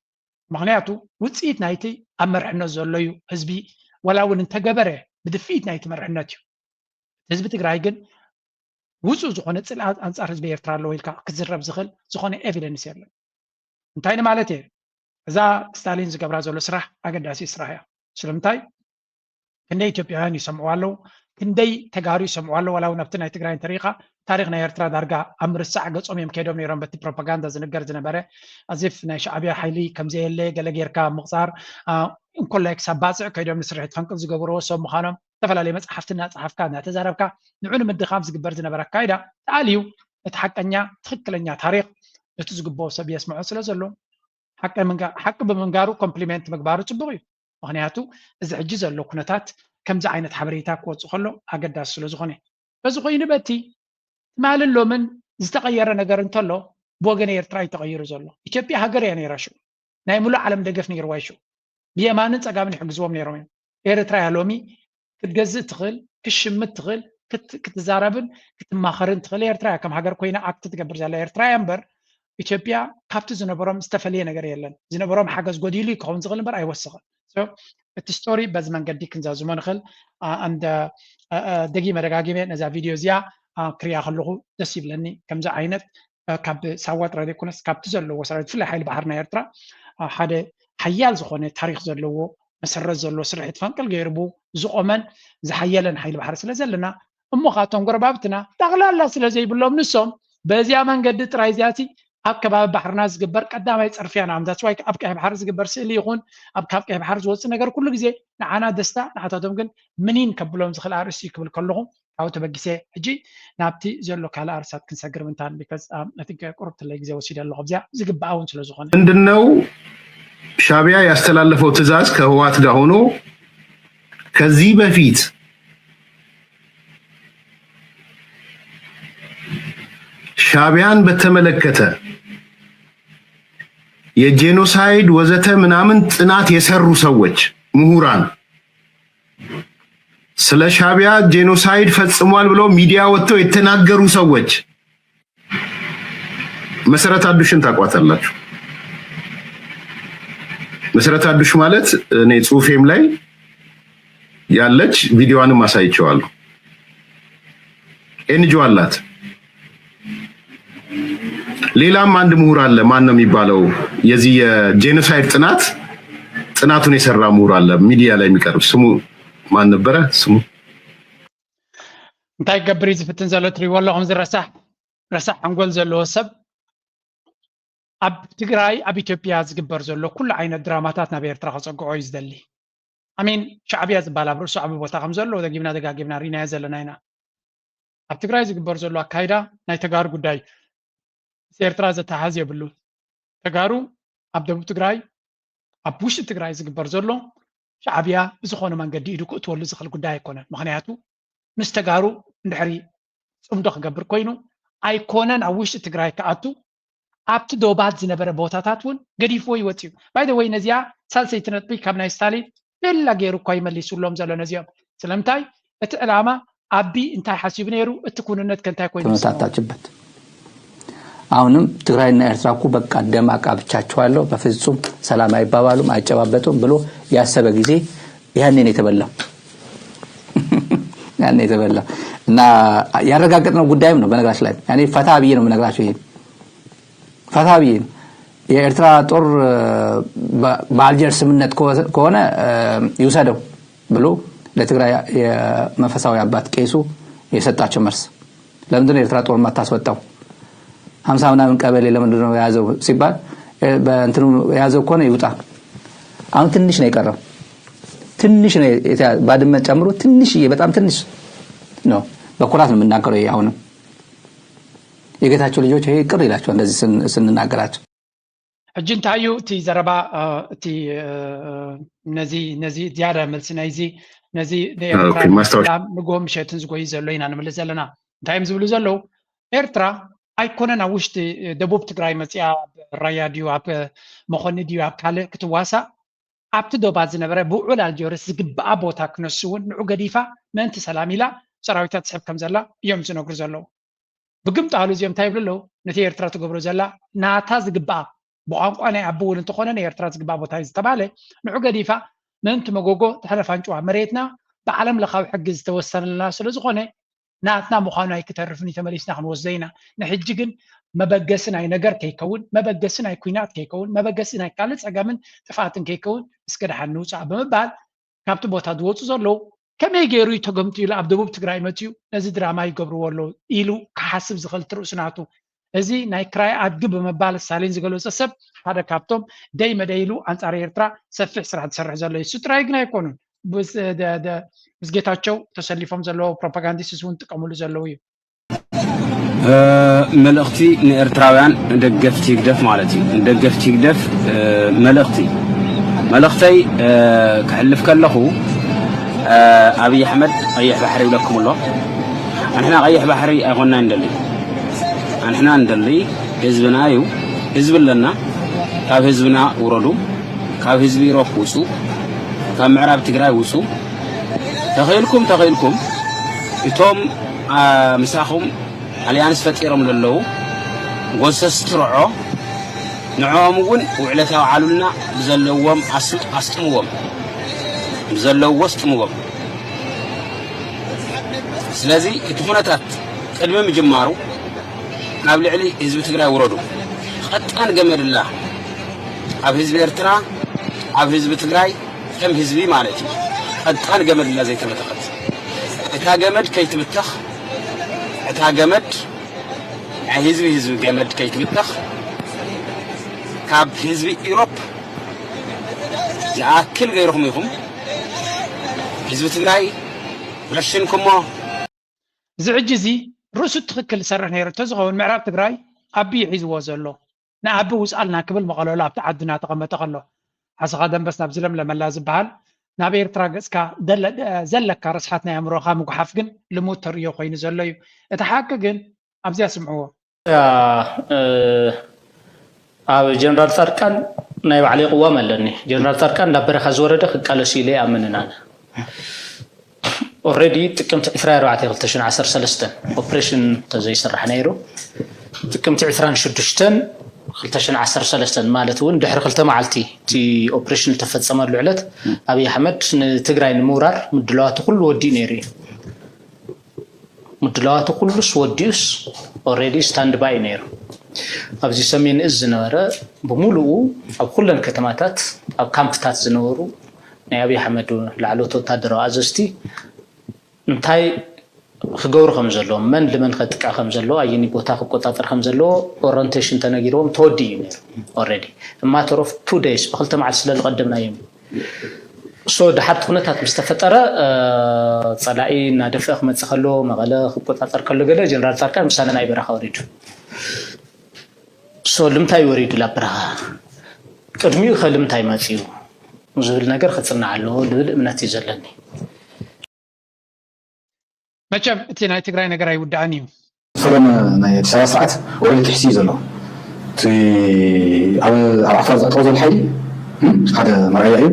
ምክንያቱ ውፅኢት ናይቲ ኣብ መርሕነት ዘሎ እዩ ህዝቢ ወላ እውን እንተገበረ ብድፍኢት ናይቲ መርሕነት እዩ። ህዝቢ ትግራይ ግን ውፁእ ዝኾነ ፅልኣት ኣንፃር ህዝቢ ኤርትራ ኣለዎ ኢልካ ክዝረብ ዝኽእል ዝኾነ ኤቪደንስ የለን። እንታይ ንማለት እየ? እዛ ስታሊን ዝገብራ ዘሎ ስራሕ ኣገዳሲ ስራሕ እያ። ስለምንታይ ክንደይ ኢትዮጵያውያን ይሰምዑ ኣለዉ፣ ክንደይ ተጋሩ ይሰምዑ ኣለዉ። ዋላ እውን ኣብቲ ናይ ትግራይ እንተሪኢኻ ታሪክ ናይ ኤርትራ ዳርጋ ኣብ ምርሳዕ ገጾም እዮም ከይዶም ነይሮም በቲ ፕሮፓጋንዳ ዝንገር ዝነበረ ኣዚፍ ናይ ሻዕብያ ሓይሊ ከምዘየለ ገለ ጌርካ ምቕፃር እንኮላይ ክሳብ ባፅዕ ከይዶም ንስርሒት ፈንቅል ዝገበርዎ ሰብ ምዃኖም ዝተፈላለዩ መፅሓፍቲ እናፀሓፍካ እናተዛረብካ ንዑ ንምድኻም ዝግበር ዝነበረ ኣካይዳ ተኣልዩ እቲ ሓቀኛ ትኽክለኛ ታሪክ ነቲ ዝግብኦ ሰብ የስምዖ ስለ ዘሎ ሓቂ ብምንጋሩ ኮምፕሊመንት ምግባሩ ፅቡቅ እዩ። ምክንያቱ እዚ ሕጂ ዘሎ ኩነታት ከምዚ ዓይነት ሓበሬታ ክወፅእ ከሎ ኣገዳሲ ስለ ዝኾነ በዚ ኮይኑ በቲ ትማልን ሎምን ዝተቐየረ ነገር እንተሎ ብወገን ኤርትራ እዩ ተቐይሩ ዘሎ። ኢትዮጵያ ሃገር እያ ነይራ ሽዑ ናይ ሙሉእ ዓለም ደገፍ ነይርዋ እዩ ሽዑ ብየማንን ፀጋምን ይሕግዝዎም ነይሮም እዮም። ኤርትራ እያ ሎሚ ክትገዝእ ትኽእል፣ ክትሽምት ትኽእል፣ ክትዛረብን ክትማኸርን ትኽእል ኤርትራ እያ። ከም ሃገር ኮይና ኣክት ትገብር ዘላ ኤርትራ እያ እምበር ኢትዮጵያ ካብቲ ዝነበሮም ዝተፈለየ ነገር የለን። ዝነበሮም ሓገዝ ጎዲሉ ክኸውን ዝኽእል እምበር ኣይወሰኸን። እቲ ስቶሪ በዚ መንገዲ ክንዛዝሞ ንኽእል። ኣንድ ደጊመ ደጋጊመ ነዛ ቪድዮ እዚኣ ክሪኣ ከለኹ ደስ ይብለኒ። ከምዚ ዓይነት ካብ ሳዋ ጥራይ ዘይኮነስ ካብቲ ዘለዎ ሰራዊት ብፍላይ ሓይሊ ባሕሪ ናይ ኤርትራ ሓደ ሓያል ዝኾነ ታሪክ ዘለዎ መሰረት ዘለዎ ስርሒት ፈንቅል ገይሩ ዝቆመን ዝሓየለን ሓይሊ ባሕሪ ስለ ዘለና እሞ ካቶም ጎረባብትና ጠቕላላ ስለ ዘይብሎም ንሶም በዚያ መንገዲ ጥራይ እዚኣቲ ኣብ ከባቢ ባሕርና ዝግበር ቀዳማይ ፀርፍያ ንኣብነት ዋይ ኣብ ቀይሕ ባሕሪ ዝግበር ስእሊ ይኹን ኣብ ካብ ቀይሕ ባሕሪ ዝወፅእ ነገር ኩሉ ግዜ ንዓና ደስታ ንዓታቶም ግን ምኒን ከብሎም ዝኽእል ኣርእስቲ እዩ ክብል ከለኹ ካብኡ ተበጊሰ ሕጂ ናብቲ ዘሎ ካልእ ኣርሳት ክንሰግር ምንታን because I think ቁርብትለይ ግዜ ወሲደ ኣለኹ ኣብዚኣ ዝግባእ እውን ስለ ዝኾነ ምንድነው ሻቢያ ያስተላለፈው ትእዛዝ ከህዋት ጋር ሆኖ ከዚህ በፊት ሻቢያን በተመለከተ የጄኖሳይድ ወዘተ ምናምን ጥናት የሰሩ ሰዎች ምሁራን ስለ ሻቢያ ጄኖሳይድ ፈጽሟል ብለው ሚዲያ ወጥተው የተናገሩ ሰዎች መሰረት አዱሽን ታውቋታላችሁ። መሰረት አዱሽ ማለት እኔ ጽሁፌም ላይ ያለች ቪዲዮዋንም አሳይቼዋለሁ። ኤንጂኦ አላት። ሌላም አንድ ምሁር አለ። ማን ነው የሚባለው? የዚህ የጄኖሳይድ ጥናት ጥናቱን የሰራ ምሁር አለ፣ ሚዲያ ላይ የሚቀርብ። ስሙ ማን ነበረ ስሙ? እንታይ ክገብር እዩ ዝፍትን ዘሎ? ትሪእዎ ኣለኹም ዝረሳሕ ረሳሕ ሓንጎል ዘለዎ ሰብ። ኣብ ትግራይ ኣብ ኢትዮጵያ ዝግበር ዘሎ ኩሉ ዓይነት ድራማታት ናብ ኤርትራ ከፀግዖ እዩ ዝደሊ። ኣሜን። ሻዕብያ ዝበሃል ኣብ ርእሱ ዓቢ ቦታ ከም ዘለዎ ደጊምና ደጋጊምና ርኢናዮ ዘለና ኢና። ኣብ ትግራይ ዝግበር ዘሎ ኣካይዳ ናይ ተጋሩ ጉዳይ ምስ ኤርትራ ዘተሓዝ የብሉን። ተጋሩ ኣብ ደቡብ ትግራይ ኣብ ውሽጢ ትግራይ ዝግበር ዘሎ ሻዕብያ ብዝኾነ መንገዲ ኢዱ ክእትወሉ ዝኽእል ጉዳይ ኣይኮነን። ምክንያቱ ምስ ተጋሩ እንድሕሪ ፅምዶ ክገብር ኮይኑ ኣይኮነን ኣብ ውሽጢ ትግራይ ክኣቱ ኣብቲ ዶባት ዝነበረ ቦታታት እውን ገዲፍዎ ይወፅዩ። ባይ ወይ ነዚኣ ሳልሰይቲ ነጥቢ ካብ ናይ ስታሊን ቤላ ገይሩ እኳ ይመሊሱሎም ዘሎ ነዚኦም። ስለምንታይ እቲ ዕላማ ኣቢ እንታይ ሓሲቡ ነይሩ፣ እቲ ኩንነት ከ እንታይ ኮይኑ ዝስምዖ? ተመታታችበት። አሁንም ትግራይና ኤርትራ እኮ በቃ ደም አቃብቻችኋለሁ፣ በፍጹም ሰላም አይባባሉም፣ አይጨባበጡም ብሎ ያሰበ ጊዜ ያኔ ነው የተበላው። ያኔ የተበላው እና ያረጋገጥነው ጉዳይም ነው። በነገራችን ላይ እኔ ፈታ ብዬ ነው የምነግራቸው። ይሄ ፈታ ብዬ ነው። የኤርትራ ጦር በአልጀር ስምነት ከሆነ ይውሰደው ብሎ ለትግራይ የመንፈሳዊ አባት ቄሱ የሰጣቸው መልስ። ለምንድነው የኤርትራ ጦር የማታስወጣው? ሀምሳ ምናምን ቀበሌ ለምንድነው የያዘው ሲባል በእንትኑ የያዘው ከሆነ ይውጣ። አሁን ትንሽ ነው የቀረው። ትንሽ ነው ባድመ ጨምሮ ትንሽዬ፣ በጣም ትንሽ ነው። በኩራት ነው የምናገረው። ይሄ አሁንም የጌታቸው ልጆች ይሄ ቅር ይላቸው እንደዚህ ስንናገራቸው። ሕጂ እንታይ እዩ እቲ ዘረባ? እቲ ነዚ ነዚ ዝያዳ መልሲ ናይዚ ነዚ ንኤርትራ ንጎ ምሸትን ዝጎዩ ዘሎ ኢና ንምልስ ዘለና። እንታይ እዮም ዝብሉ ዘለዉ? ኤርትራ ኣይኮነን ኣብ ውሽጢ ደቡብ ትግራይ መፅያ፣ ራያ ድዩ ኣብ መኾኒ ድዩ ኣብ ካልእ ክትዋሳእ፣ ኣብቲ ዶባት ዝነበረ ብውዑል ኣልጀርስ ዝግብኣ ቦታ ክነሱ እውን ንዑ ገዲፋ ምእንቲ ሰላም ኢላ ሰራዊታ ትስሕብ ከም ዘላ እዮም ዝነግሩ ዘለዉ። ብግምጣሉ እዚኦም እንታይ ይብሉ ኣለዉ? ነቲ ኤርትራ ትገብሮ ዘላ ናታ ዝግብኣ ብቋንቋ ናይ ኣቦ እውን እንተኾነ ናይ ኤርትራ ዝግብኣ ቦታ እዩ ዝተባለ ንዑ ገዲፋ ምእንቲ መጎጎ ተሕለፍ ኣንጭዋ መሬትና ብዓለም ለኻዊ ሕጊ ዝተወሰነልና ስለ ዝኾነ ናትና ምዃኑ ኣይክተርፍን እዩ፣ ተመሊስና ክንወስዶ ኢና። ንሕጂ ግን መበገሲ ናይ ነገር ከይከውን፣ መበገሲ ናይ ኲናት ከይከውን፣ መበገሲ ናይ ካልእ ጸገምን ጥፍኣትን ከይከውን እስከ ደሓን ንውጻእ ብምባል ካብቲ ቦታ ዝወፁ ዘለዉ ከመይ ገይሩ እዩ ተገምጢሉ ኣብ ደቡብ ትግራይ መፅዩ ነዚ ድራማ ይገብርዎ ኣለዉ ኢሉ ክሓስብ ዝኽእል ትርእሱ ናቱ። እዚ ናይ ክራይ ኣድጊ ብምባል ስታሊን ዝገለፆ ሰብ ሓደ ካብቶም ደይ መደይ ኢሉ ኣንፃር ኤርትራ ሰፊሕ ስራሕ ዝሰርሕ ዘሎ እዩ። እሱ ጥራይ ግን ኣይኮኑን። ምስ ጌታቸው ተሰሊፎም ዘለዉ ፕሮፓጋንዲስትስ እውን ጥቀምሉ ዘለዉ እዩ። መልእኽቲ ንኤርትራውያን ደገፍቲ ህግደፍ ማለት እዩ። ደገፍቲ ህግደፍ መልእኽቲ መልእኽተይ ክሕልፍ ከለኹ ኣብይ ኣሕመድ ቀይሕ ባሕሪ ይብለኩም ኣሎ። ኣንሕና ቀይሕ ባሕሪ ኣይኮንና እንደሊ። ኣንሕና እንደሊ ህዝብና እዩ። ህዝቢ ኣለና። ካብ ህዝብና ውረዱ። ካብ ህዝቢ ኢሮፕ ውፁ። ካብ ምዕራብ ትግራይ ውፁ። ተኽኢልኩም ተኽኢልኩም እቶም ምሳኹም ኣልያንስ ፈጢሮም ዘለዉ ጎሰስቲ ርዖ ንዕኦም እውን ውዕለት ኣውዓሉልና ብዘለዎም ኣስጥ ኣስጥምዎም ብዘለዎ ኣስጥምዎም። ስለዚ እቲ ኩነታት ቅድሚ ምጅማሩ ካብ ልዕሊ ህዝቢ ትግራይ ውረዱ። ቐጣን ገመድላ ኣብ ህዝቢ ኤርትራ ኣብ ህዝቢ ትግራይ ከም ህዝቢ ማለት እዩ። ቐጣን ገመድላ ዘይተበተኸት እታ ገመድ ከይትብተኽ እታ ገመድ ናይ ህዝቢ ህዝቢ ገመድ ከይትብተኽ ካብ ህዝቢ ኢሮፕ ዝኣክል ገይርኹም ኢኹም ህዝቢ ትግራይ ረሽንኩሞ። እዚ ሕጂ እዚ ርእሱ ትኽክል ዝሰርሕ ነይሩ እንተዝኸውን ምዕራብ ትግራይ ኣቢ ሒዝዎ ዘሎ ንኣቢ ውፅኣልና ክብል መቐለሉ ኣብቲ ዓድና ተቐመጠ ከሎ ሓሰኻ ደንበስ ናብ ዝለምለመላ ዝበሃል ናብ ኤርትራ ገፅካ ዘለካ ርስሓት ናይ ኣእምሮኻ ምጉሓፍ ግን ልሙድ ተርእዮ ኮይኑ ዘሎ እዩ። እቲ ሓቂ ግን ኣብዚኣ ስምዕዎ። ኣብ ጀነራል ፃድቃን ናይ ባዕለይ ቅዋም ኣለኒ። ጀነራል ፃድቃን ናብ በረኻ ዝወረደ ክቃለስ ኢለ ይኣምንን ኣነ። ኦልሬዲ ጥቅምቲ ዕስራን ኣርባዕተን ክልተ ሽሕን ዓሰርተ ሰለስተን ኦፕሬሽን ተዘይስራሕ ነይሩ። ጥቅምቲ ዕስራን ሽዱሽተን ክልተ ሽሕን ዓሰርተ ሰለስተን ማለት እውን ድሕሪ ክልተ መዓልቲ እቲ ኦፕሬሽን ዝተፈፀመሉ ዕለት ኣብይ ኣሕመድ ንትግራይ ንምውራር ምድላዋቱ ኩሉ ወዲኡ ነይሩ እዩ። ምድላዋቱ ኩሉስ ወዲኡስ ኦልሬዲ ስታንድ ባይ ነይሩ። ኣብዚ ሰሜን እዝ ዝነበረ ብምሉኡ ኣብ ኩለን ከተማታት ኣብ ካምፕታት ዝነበሩ ናይ ኣብይ ኣሕመድ ላዕለዎት ወታደራዊ ኣዘዝቲ እንታይ ክገብሩ ከም ዘለዎም፣ መን ልመን ከጥቅዕ ከም ዘለዎ፣ ኣየኒ ቦታ ክቆጻጸር ከም ዘለዎ ኦረንቴሽን ተነጊርዎም ተወዲኡ እዩ ነይሩ። ኦልሬዲ ማተር ኦፍ ቱ ደይስ፣ ብክልተ መዓልቲ ስለ ዝቐደምናዮም። ሶ ድሓርቲ ኩነታት ምስ ተፈጠረ ጸላኢ እናደፍአ ክመጽእ ከሎ፣ መቐለ ክቆጻጸር ከሎ ገለ ጀነራል ጻድቃን ምሳና ናይ በረኻ ወሪዱ። ሶ ልምታይ ወሪዱ ላብ በረኻ፣ ቅድሚኡ ከ ልምታይ መጽኡ ዝብል ነገር ክጽናዕ ኣለዎ ልብል እምነት እዩ ዘለኒ። መቸም እቲ ናይ ትግራይ ነገር ኣይውዳእን እዩ። ሰላም ናይ ኣዲስ ኣበባ ስርዓት ወረድ ትሕሲ እዩ ዘሎ። እቲ ኣብ ዓፋር ዘዕጠቑ ዘሎ ሓይሊ ሓደ መርኣያ እዩ።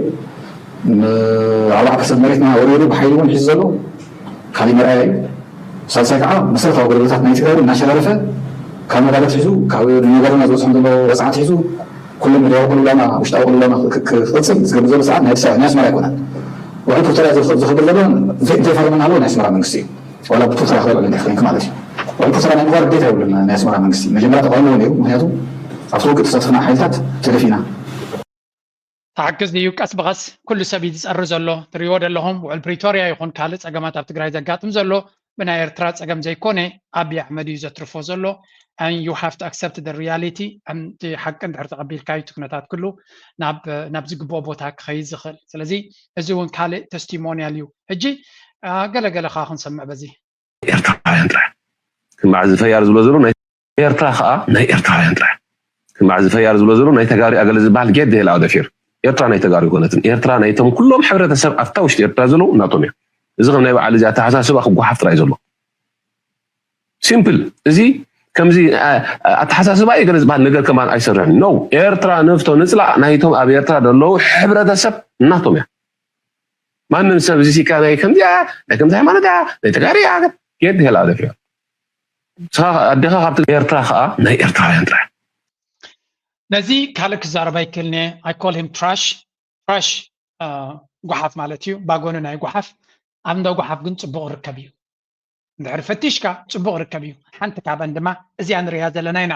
ኣርባዓ ፐርሰንት መሬትና ወሪሩ ብሓይሊ እውን ሒዙ ዘሎ ካሊእ መርኣያ እዩ። ሳልሳይ ከዓ መሰረታዊ ኣገልግሎታት ናይ ትግራይ እናሸራረፈ ካብ ነዳድት ሒዙ ካብ ነጋድና ዝበፅሖም ዘሎ ወፅዓት ሒዙ ኩሎም ምድራዊ ቅልውላውና ውሽጣዊ ቅልውላውና ክቕፅል ዝገብር ዘሎ ስርዓት ናይ ኣዲስ ኣበባ ናይ ኣስመራ ኣይኮነን። ውዕል ፕሪቶርያ ዘኽብር ዘሎ እንተይፈረመ እናሃለወ ናይ ኣስመራ መንግስቲ እዩ። ዋላ ብፕሪቶርያ ክበልዕ እንድሕር ኮይንካ ማለት እዩ። ውዕል ፕሪቶርያ ናይ ምግባር ግዴታ የብሉን ናይ ኣስመራ መንግስቲ። መጀመርያ ተቃውሞ እውን ነይሩ። ምክንያቱ ኣብቲ ውግእ ተሳትፍና ሓይልታት ተደፊእና። ተሓግዝ ድዩ? ቀስ ብቐስ ኩሉ ሰብ እዩ ዝጸሪ ዘሎ። ትሪእዎ ዘለኹም ውዕል ፕሪቶርያ ይኹን ካልእ ጸገማት ኣብ ትግራይ ዘጋጥም ዘሎ ብናይ ኤርትራ ጸገም ዘይኮነ ኣብይ ኣሕመድ እዩ ዘትርፎ ዘሎ። And you have to accept the reality። እቲ ሓቂ እንድሕር ተቐቢልካ እዩ እቲ ኩነታት ኩሉ ናብ ናብ ዝግብኦ ቦታ ክኸይድ ዝኽእል። ስለዚ እዚ እውን ካልእ ተስቲሞኒያል እዩ። ሕጂ ገለገለ ከዓ ክንሰምዕ በዚ። ኤርትራውያን ጥራሕ ክማዕ ዝፈያር ዝብሎ ዘሎ ናይ ኤርትራ ከዓ ናይ ኤርትራውያን ጥራሕ ክማዕ ዝፈያር ዝብሎ ዘሎ ናይ ተጋሩ ኣገለ ዝበሃል ጌት ደሄል ኣውደፊር ኤርትራ ናይ ተጋሩ ይኮነትን ኤርትራ ናይቶም ኩሎም ሕብረተሰብ ኣብታ ውሽጢ ኤርትራ ዘለዉ እናቶም እዮም። እዚ ከም ናይ በዓል እዚ ኣተሓሳስባ ክጓሓፍ ጥራይ ዘሎ ሲምፕል። እዚ ከምዚ ኣተሓሳስባ እዩ ገለ ዝበሃል ነገር ከማን ኣይሰርሕን ነው። ኤርትራ ንፍቶ ንፅላእ ናይቶም ኣብ ኤርትራ ዘለዉ ሕብረተሰብ እናቶም እያ። ማንም ሰብ እዚ ሲካ ናይ ከምዚኣ ናይ ከምዚ ሃይማኖት እያ ናይ ተጋሪ እያ ጌት ሄላ ደፊያ ኣዴኻ ካብቲ ኤርትራ ከዓ ናይ ኤርትራውያን ጥራሕ ነዚ ካልእ ክዛረብ ኣይክእልን እየ። I call him trash trash፣ ጓሓፍ ማለት እዩ። ባጎኒ ናይ ጓሓፍ ኣብ እንዳ ጓሓፍ ግን ፅቡቕ ርከብ እዩ። እንድሕር ፈቲሽካ ፅቡቕ ርከብ እዩ። ሓንቲ ካብአን ድማ እዚኣ ንሪኣ ዘለና ኢና።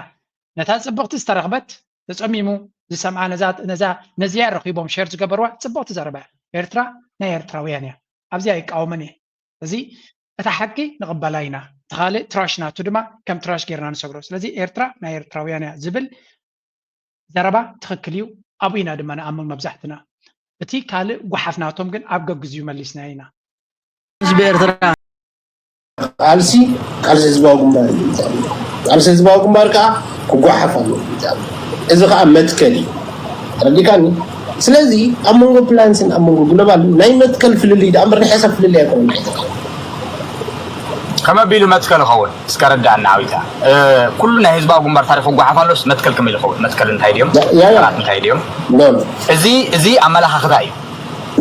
ነታ ፅብቕቲ ዝተረኽበት ተፀሚሙ ዝሰምዓ ነዛ ነዛ ነዚኣ ረኺቦም ሸር ዝገበርዋ ፅብቕቲ ዘረባ እያ። ኤርትራ ናይ ኤርትራውያን እያ። ኣብዚኣ ይቃወምን እየ። እዚ እታ ሓቂ ንቕበላ ኢና። እቲ ካልእ ትራሽ ናቱ ድማ ከም ትራሽ ጌርና ንሰግሮ። ስለዚ ኤርትራ ናይ ኤርትራውያን እያ ዝብል ዘረባ ትኽክል እዩ። ኣብኡ ኢና ድማ ንኣምን መብዛሕትና። እቲ ካልእ ጓሓፍ ናቶም ግን ኣብ ገግዝኡ መሊስናዮ ኢና። ህዝቢ ኤርትራ ቃልሲ ቃልሲ ህዝባዊ ግንባር እዩ። ቃልሲ ህዝባዊ ግንባር ከዓ ክጓሓፍ ኣለዎ። እዚ ከዓ መትከል እዩ። ተረዲካኒ? ስለዚ ኣብ መንጎ ፕላንስን ኣብ መንጎ ግሎባልን ናይ መትከል ፍልልይ ደኣ እምበር ናይ ሓሳብ ፍልልይ ኣይኮነን። ከመይ ኣቢሉ መትከል ይኸውን እስከ ረዳእና ዓዊታ። ኩሉ ናይ ህዝባዊ ግንባር ታሪክ ክጓሓፍ ኣሎስ መትከል ከመይ ኢሉ ይኸውን? መትከል እንታይ ድዮም? ያ፣ ያ። ጠላት እንታይ ድዮም? ኖ፣ ኖ። እዚ እዚ ኣመላኻኽታ እዩ።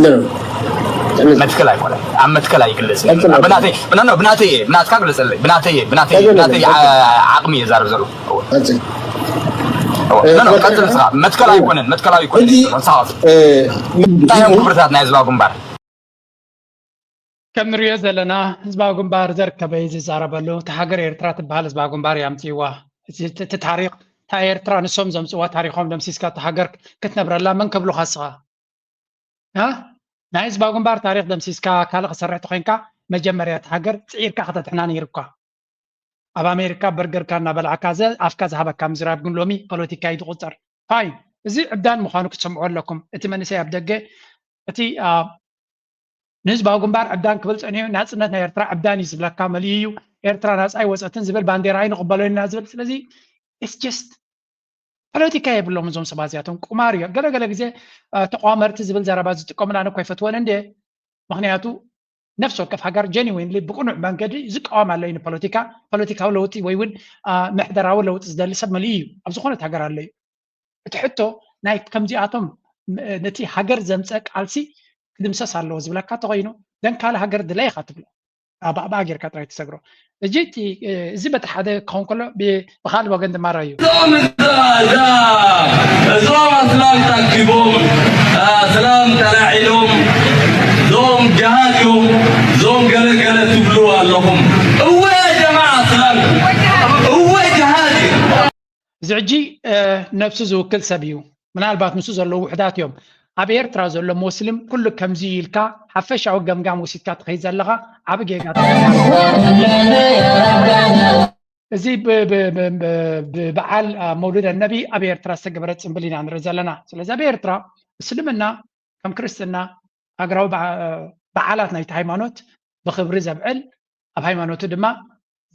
ኖ፣ ኖ። መትከል ኣይኮነን። ኣብ መትከል ኣይግለጽን። መትከል ኣይኮነን። ብናተይ ኖ፣ ኖ፣ ብናተይ እየ። ብናትካ ግለጸለይ። ብናተይ እየ። ብናተይ ኣይኮነን። ብናተይ ዓ- ዓቕሚ እየ ዛረብ ዘለኹ። ቀጽል። ኖ፣ ኖ፣ ቀጽል እስኻ። መትከል ኣይኮነን። መትከል ኣይኮነን። እዚ፣ መጽሓፍ እ፣ እንታይ እዮም ክብርታት ናይ ህዝባዊ ግንባር? ከም ንሪኦ ዘለና ህዝባዊ ግንባር ዘርከበ እዩ ዝዛረበሉ። እታ ሃገር ኤርትራ ትበሃል ህዝባዊ ግንባር እዩ ኣምፅእዋ። እቲ እቲ ታሪክ እታ ኤርትራ ንሶም ዘምፅእዋ ታሪኮም ደምሲስካ እታ ሃገር ክትነብረላ መን ከብሉካ እስኻ? እ? ናይ ህዝባዊ ግንባር ታሪክ ደምሲስካ ካልእ ክሰርሕ ተኮይንካ መጀመርያ እታ ሃገር ፅዒርካ ከተድሕና ነይሩካ። ኣብ ኣሜሪካ በርገርካ እናበላዕካ ዘ ኣፍካ ዝሃበካ ምዝራብ ግን ሎሚ ፖለቲካ እዩ ዝቁፀር። ፋይን፣ እዚ ዕብዳን ምዃኑ ክትሰምዑ ኣለኩም። እቲ መንእሰይ ኣብ ደገ እቲ ንህዝባዊ ግንባር ዕብዳን ክብል ፀኒሑ ናፅነት ናይ ኤርትራ ዕብዳን እዩ ዝብለካ መሊኡ እዩ። ኤርትራ ናፃ ኣይወፀትን ዝብል ባንዴራ ኣይንቕበሎን ኢና ዝብል። ስለዚ it's just ፖለቲካ የብሎም እዞም ሰባት እዚኣቶም ቁማር እዮም። ገለገለ ግዜ ተቋመርቲ ዝብል ዘረባ ዝጥቀሙላ ኣነ እኮ ኣይፈትወን እንደ ምክንያቱ ነፍሲ ወከፍ ሃገር ጀኒዊንሊ ብቅኑዕ መንገዲ ዝቃወም ኣሎ እዩ ንፖለቲካ። ፖለቲካዊ ለውጢ ወይ እውን ምሕደራዊ ለውጢ ዝደሊ ሰብ መሊኡ እዩ ኣብ ዝኾነት ሃገር ኣሎ እዩ። እቲ ሕቶ ናይ ከምዚኣቶም ነቲ ሃገር ዘምፀ ቃልሲ ክድምሰስ ኣለዎ ዝብለካ ተኮይኑ ደንካሊ ሃገር ድለ ኢካ ትብሎ ኣባኣ ጌርካ ጥራይ ትሰግሮ። እዚ በቲ ሓደ ክኸውን ከሎ ብካልእ ወገን ድማ ራዩ እዞም እዛ እዛ እዞም ኣስላም ታኪቦም ኣስላም ተላዒሎም እዞም ጅሃድ እዮም እዞም ገለ ገለ ትብሉ ኣለኹም። እወ ጀማዓ ኣስላም እወ ጅሃድ እዩ። እዚ ሕጂ ነብሱ ዝውክል ሰብ እዩ። ምናልባት ምስኡ ዘለዉ ውሕዳት እዮም። ኣብ ኤርትራ ዘሎ ሞስሊም ኩሉ ከምዚ ኢልካ ሓፈሻዊ ገምጋም ወሲድካ ትኸይድ ዘለኻ ዓቢ ጌጋ። እዚ ብበዓል መውሉደ ነቢ ኣብ ኤርትራ ዝተገበረ ጽምብል ኢና ንርኢ ዘለና። ስለዚ ኣብ ኤርትራ እስልምና ከም ክርስትና ሃገራዊ በዓላት ናይቲ ሃይማኖት ብኽብሪ ዘብዕል፣ ኣብ ሃይማኖቱ ድማ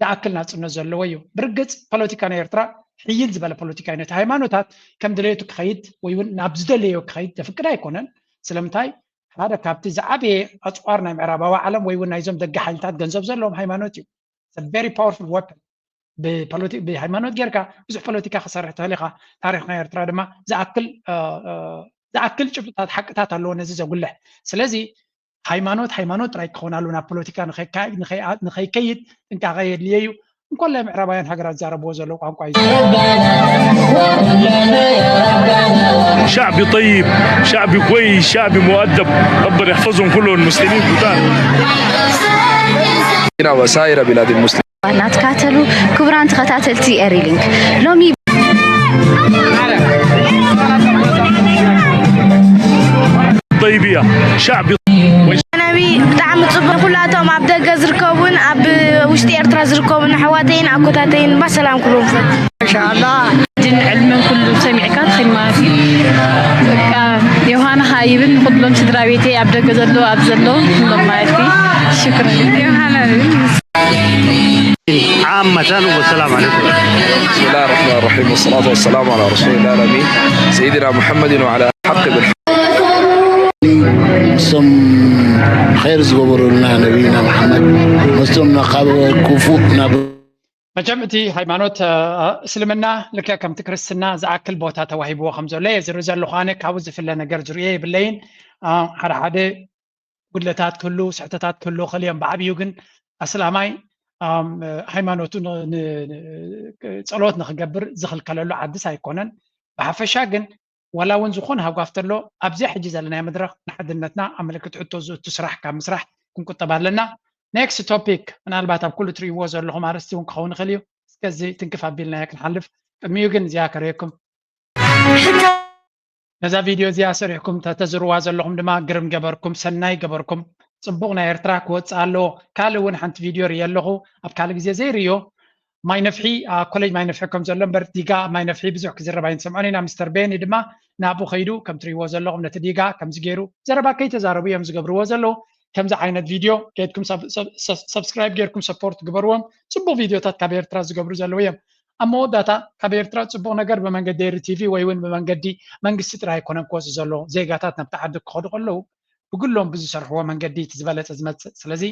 ዝኣክል ናጽነት ዘለዎ እዩ። ብርግጽ ፖለቲካ ናይ ኤርትራ ሕይል ዝበለ ፖለቲካ እዩ። ነቲ ሃይማኖታት ከም ድሌቱ ክኸይድ ወይ እውን ናብ ዝደለዮ ክኸይድ ዘፍቅድ ኣይኮነን። ስለምንታይ ሓደ ካብቲ ዝዓበየ ኣጽዋር ናይ ምዕራባዊ ዓለም ወይ እውን ናይዞም ደገ ሓይልታት ገንዘብ ዘለዎም ሃይማኖት እዩ። It's a very powerful weapon። ብሃይማኖት ጌርካ ብዙሕ ፖለቲካ ክሰርሕ ትኽእል ኢኻ። ታሪኽ ናይ ኤርትራ ድማ ዝኣክል ዝኣክል ጭብጥታት ሓቅታት ኣለዎ ነዚ ዘጉልሕ። ስለዚ ሃይማኖት ሃይማኖት ጥራይ ክኸውን ኣለዎ። ናብ ፖለቲካ ንኸይከይድ ጥንቃቐ የድልየ እዩ። እንኮላይ ምዕራባውያን ሃገራት ዝዛረብዎ ዘለዉ ቋንቋ እዩ። شعب طيب، شعب كويس، شعب مؤدب. ربنا يحفظهم كلهم المسلمين كتار. وسائر بلاد المسلمين. ናትካተሉ ክቡራን ተኸታተልቲ ኤሪ ሊንክ ሎሚ طيبية شعب ነቢ ብጣዕሚ ፅቡቅ ኩላቶም ኣብ ደገ ዝርከቡን ኣብ ውሽጢ ኤርትራ ዝርከቡን ኣሕዋተይን ኣኮታተይን ባሰላም ክብሎም ፈት ሻላ ድን ዕልምን ኩሉ ሰሚዕካ ትኽእል ማለት እዩ። በቃ ዮሃና ሃይብን ንኩሎም ስድራ ቤተይ ኣብ ደገ ዘለዉ ኣብ ዘለዉ ኩሎም ማለት እዩ። ሽክር ዮሃና عامة والسلام عليكم. بسم الله الرحمن الرحيم، والصلاة والسلام على رسول الله الأمين سيدنا محمد وعلى حق بالحق. እሶም ኸይር ዝገበሩልና ነቢና መሓመድ መስቶም ካብ ክፉእ ናብ መቸም እቲ ሃይማኖት እስልምና ልክዕ ከምቲ ክርስትና ዝኣክል ቦታ ተዋሂብዎ ከም ዘሎ እየ ዝርኢ ዘለኹ። ኣነ ካብኡ ዝፍለ ነገር ዝርእዮ የብለይን። ሓደ ሓደ ጉድለታት ክህሉ ስሕተታት ክህሉ ይኽእል እዮም። ብዓብዩ ግን ኣስላማይ ሃይማኖቱ ጸሎት ንክገብር ዝኽልከለሉ ዓድስ ኣይኮነን። ብሓፈሻ ግን ዋላ እውን ዝኾነ ሃጓፍ ተሎ ኣብዚኣ ሕጂ ዘለናዮ መድረኽ ንሓድነትና ኣብ ምልክት ሕቶ ዝእቱ ስራሕ ካብ ምስራሕ ክንቁጠብ ኣለና። ኔክስት ቶፒክ ምናልባት ኣብ ኩሉ ትርእይዎ ዘለኹም ኣርእስቲ እውን ክኸውን ይኽእል እዩ። እስከዚ ትንክፍ ኣቢልናዮ ክንሓልፍ። ቅድሚኡ ግን እዚኣ ከርእየኩም። ነዛ ቪድዮ እዚኣ ሰሪሕኩም ተተዝርዋ ዘለኹም ድማ ግርም ገበርኩም፣ ሰናይ ገበርኩም። ጽቡቕ ናይ ኤርትራ ክወጽእ ኣለዎ። ካልእ እውን ሓንቲ ቪድዮ ርእየ ኣለኹ ኣብ ካልእ ግዜ ዘይርእዮ ማይ ነፍሒ ኮሌጅ ማይ ነፍሒ ከም ዘሎ እምበር ዲጋ ኣብ ማይ ነፍሒ ብዙሕ ክዝረብ ኣይንሰምዖን ኢና። ሚስተር ቤኒ ድማ ናብኡ ከይዱ ከም ትርእይዎ ዘለኹም ነቲ ዲጋ ከምዚ ገይሩ ዘረባ ከይተዛረቡ እዮም ዝገብርዎ ዘለዉ። ከምዚ ዓይነት ቪድዮ ከይድኩም ሰብስክራይብ ገይርኩም ሰፖርት ግበርዎም። ጽቡቕ ቪድዮታት ካብ ኤርትራ ዝገብሩ ዘለዉ እዮም። ኣብ መወዳእታ ካብ ኤርትራ ጽቡቕ ነገር ብመንገዲ ኤሪ ቲቪ ወይ እውን ብመንገዲ መንግስቲ ጥራይ ኣይኮነን ክወጽእ ዘለዎ። ዜጋታት ናብቲ ዓዲ ክኸዱ ከለዉ ብግሎም ብዝሰርሕዎ መንገዲ እቲ ዝበለጸ ዝመጽእ። ስለዚ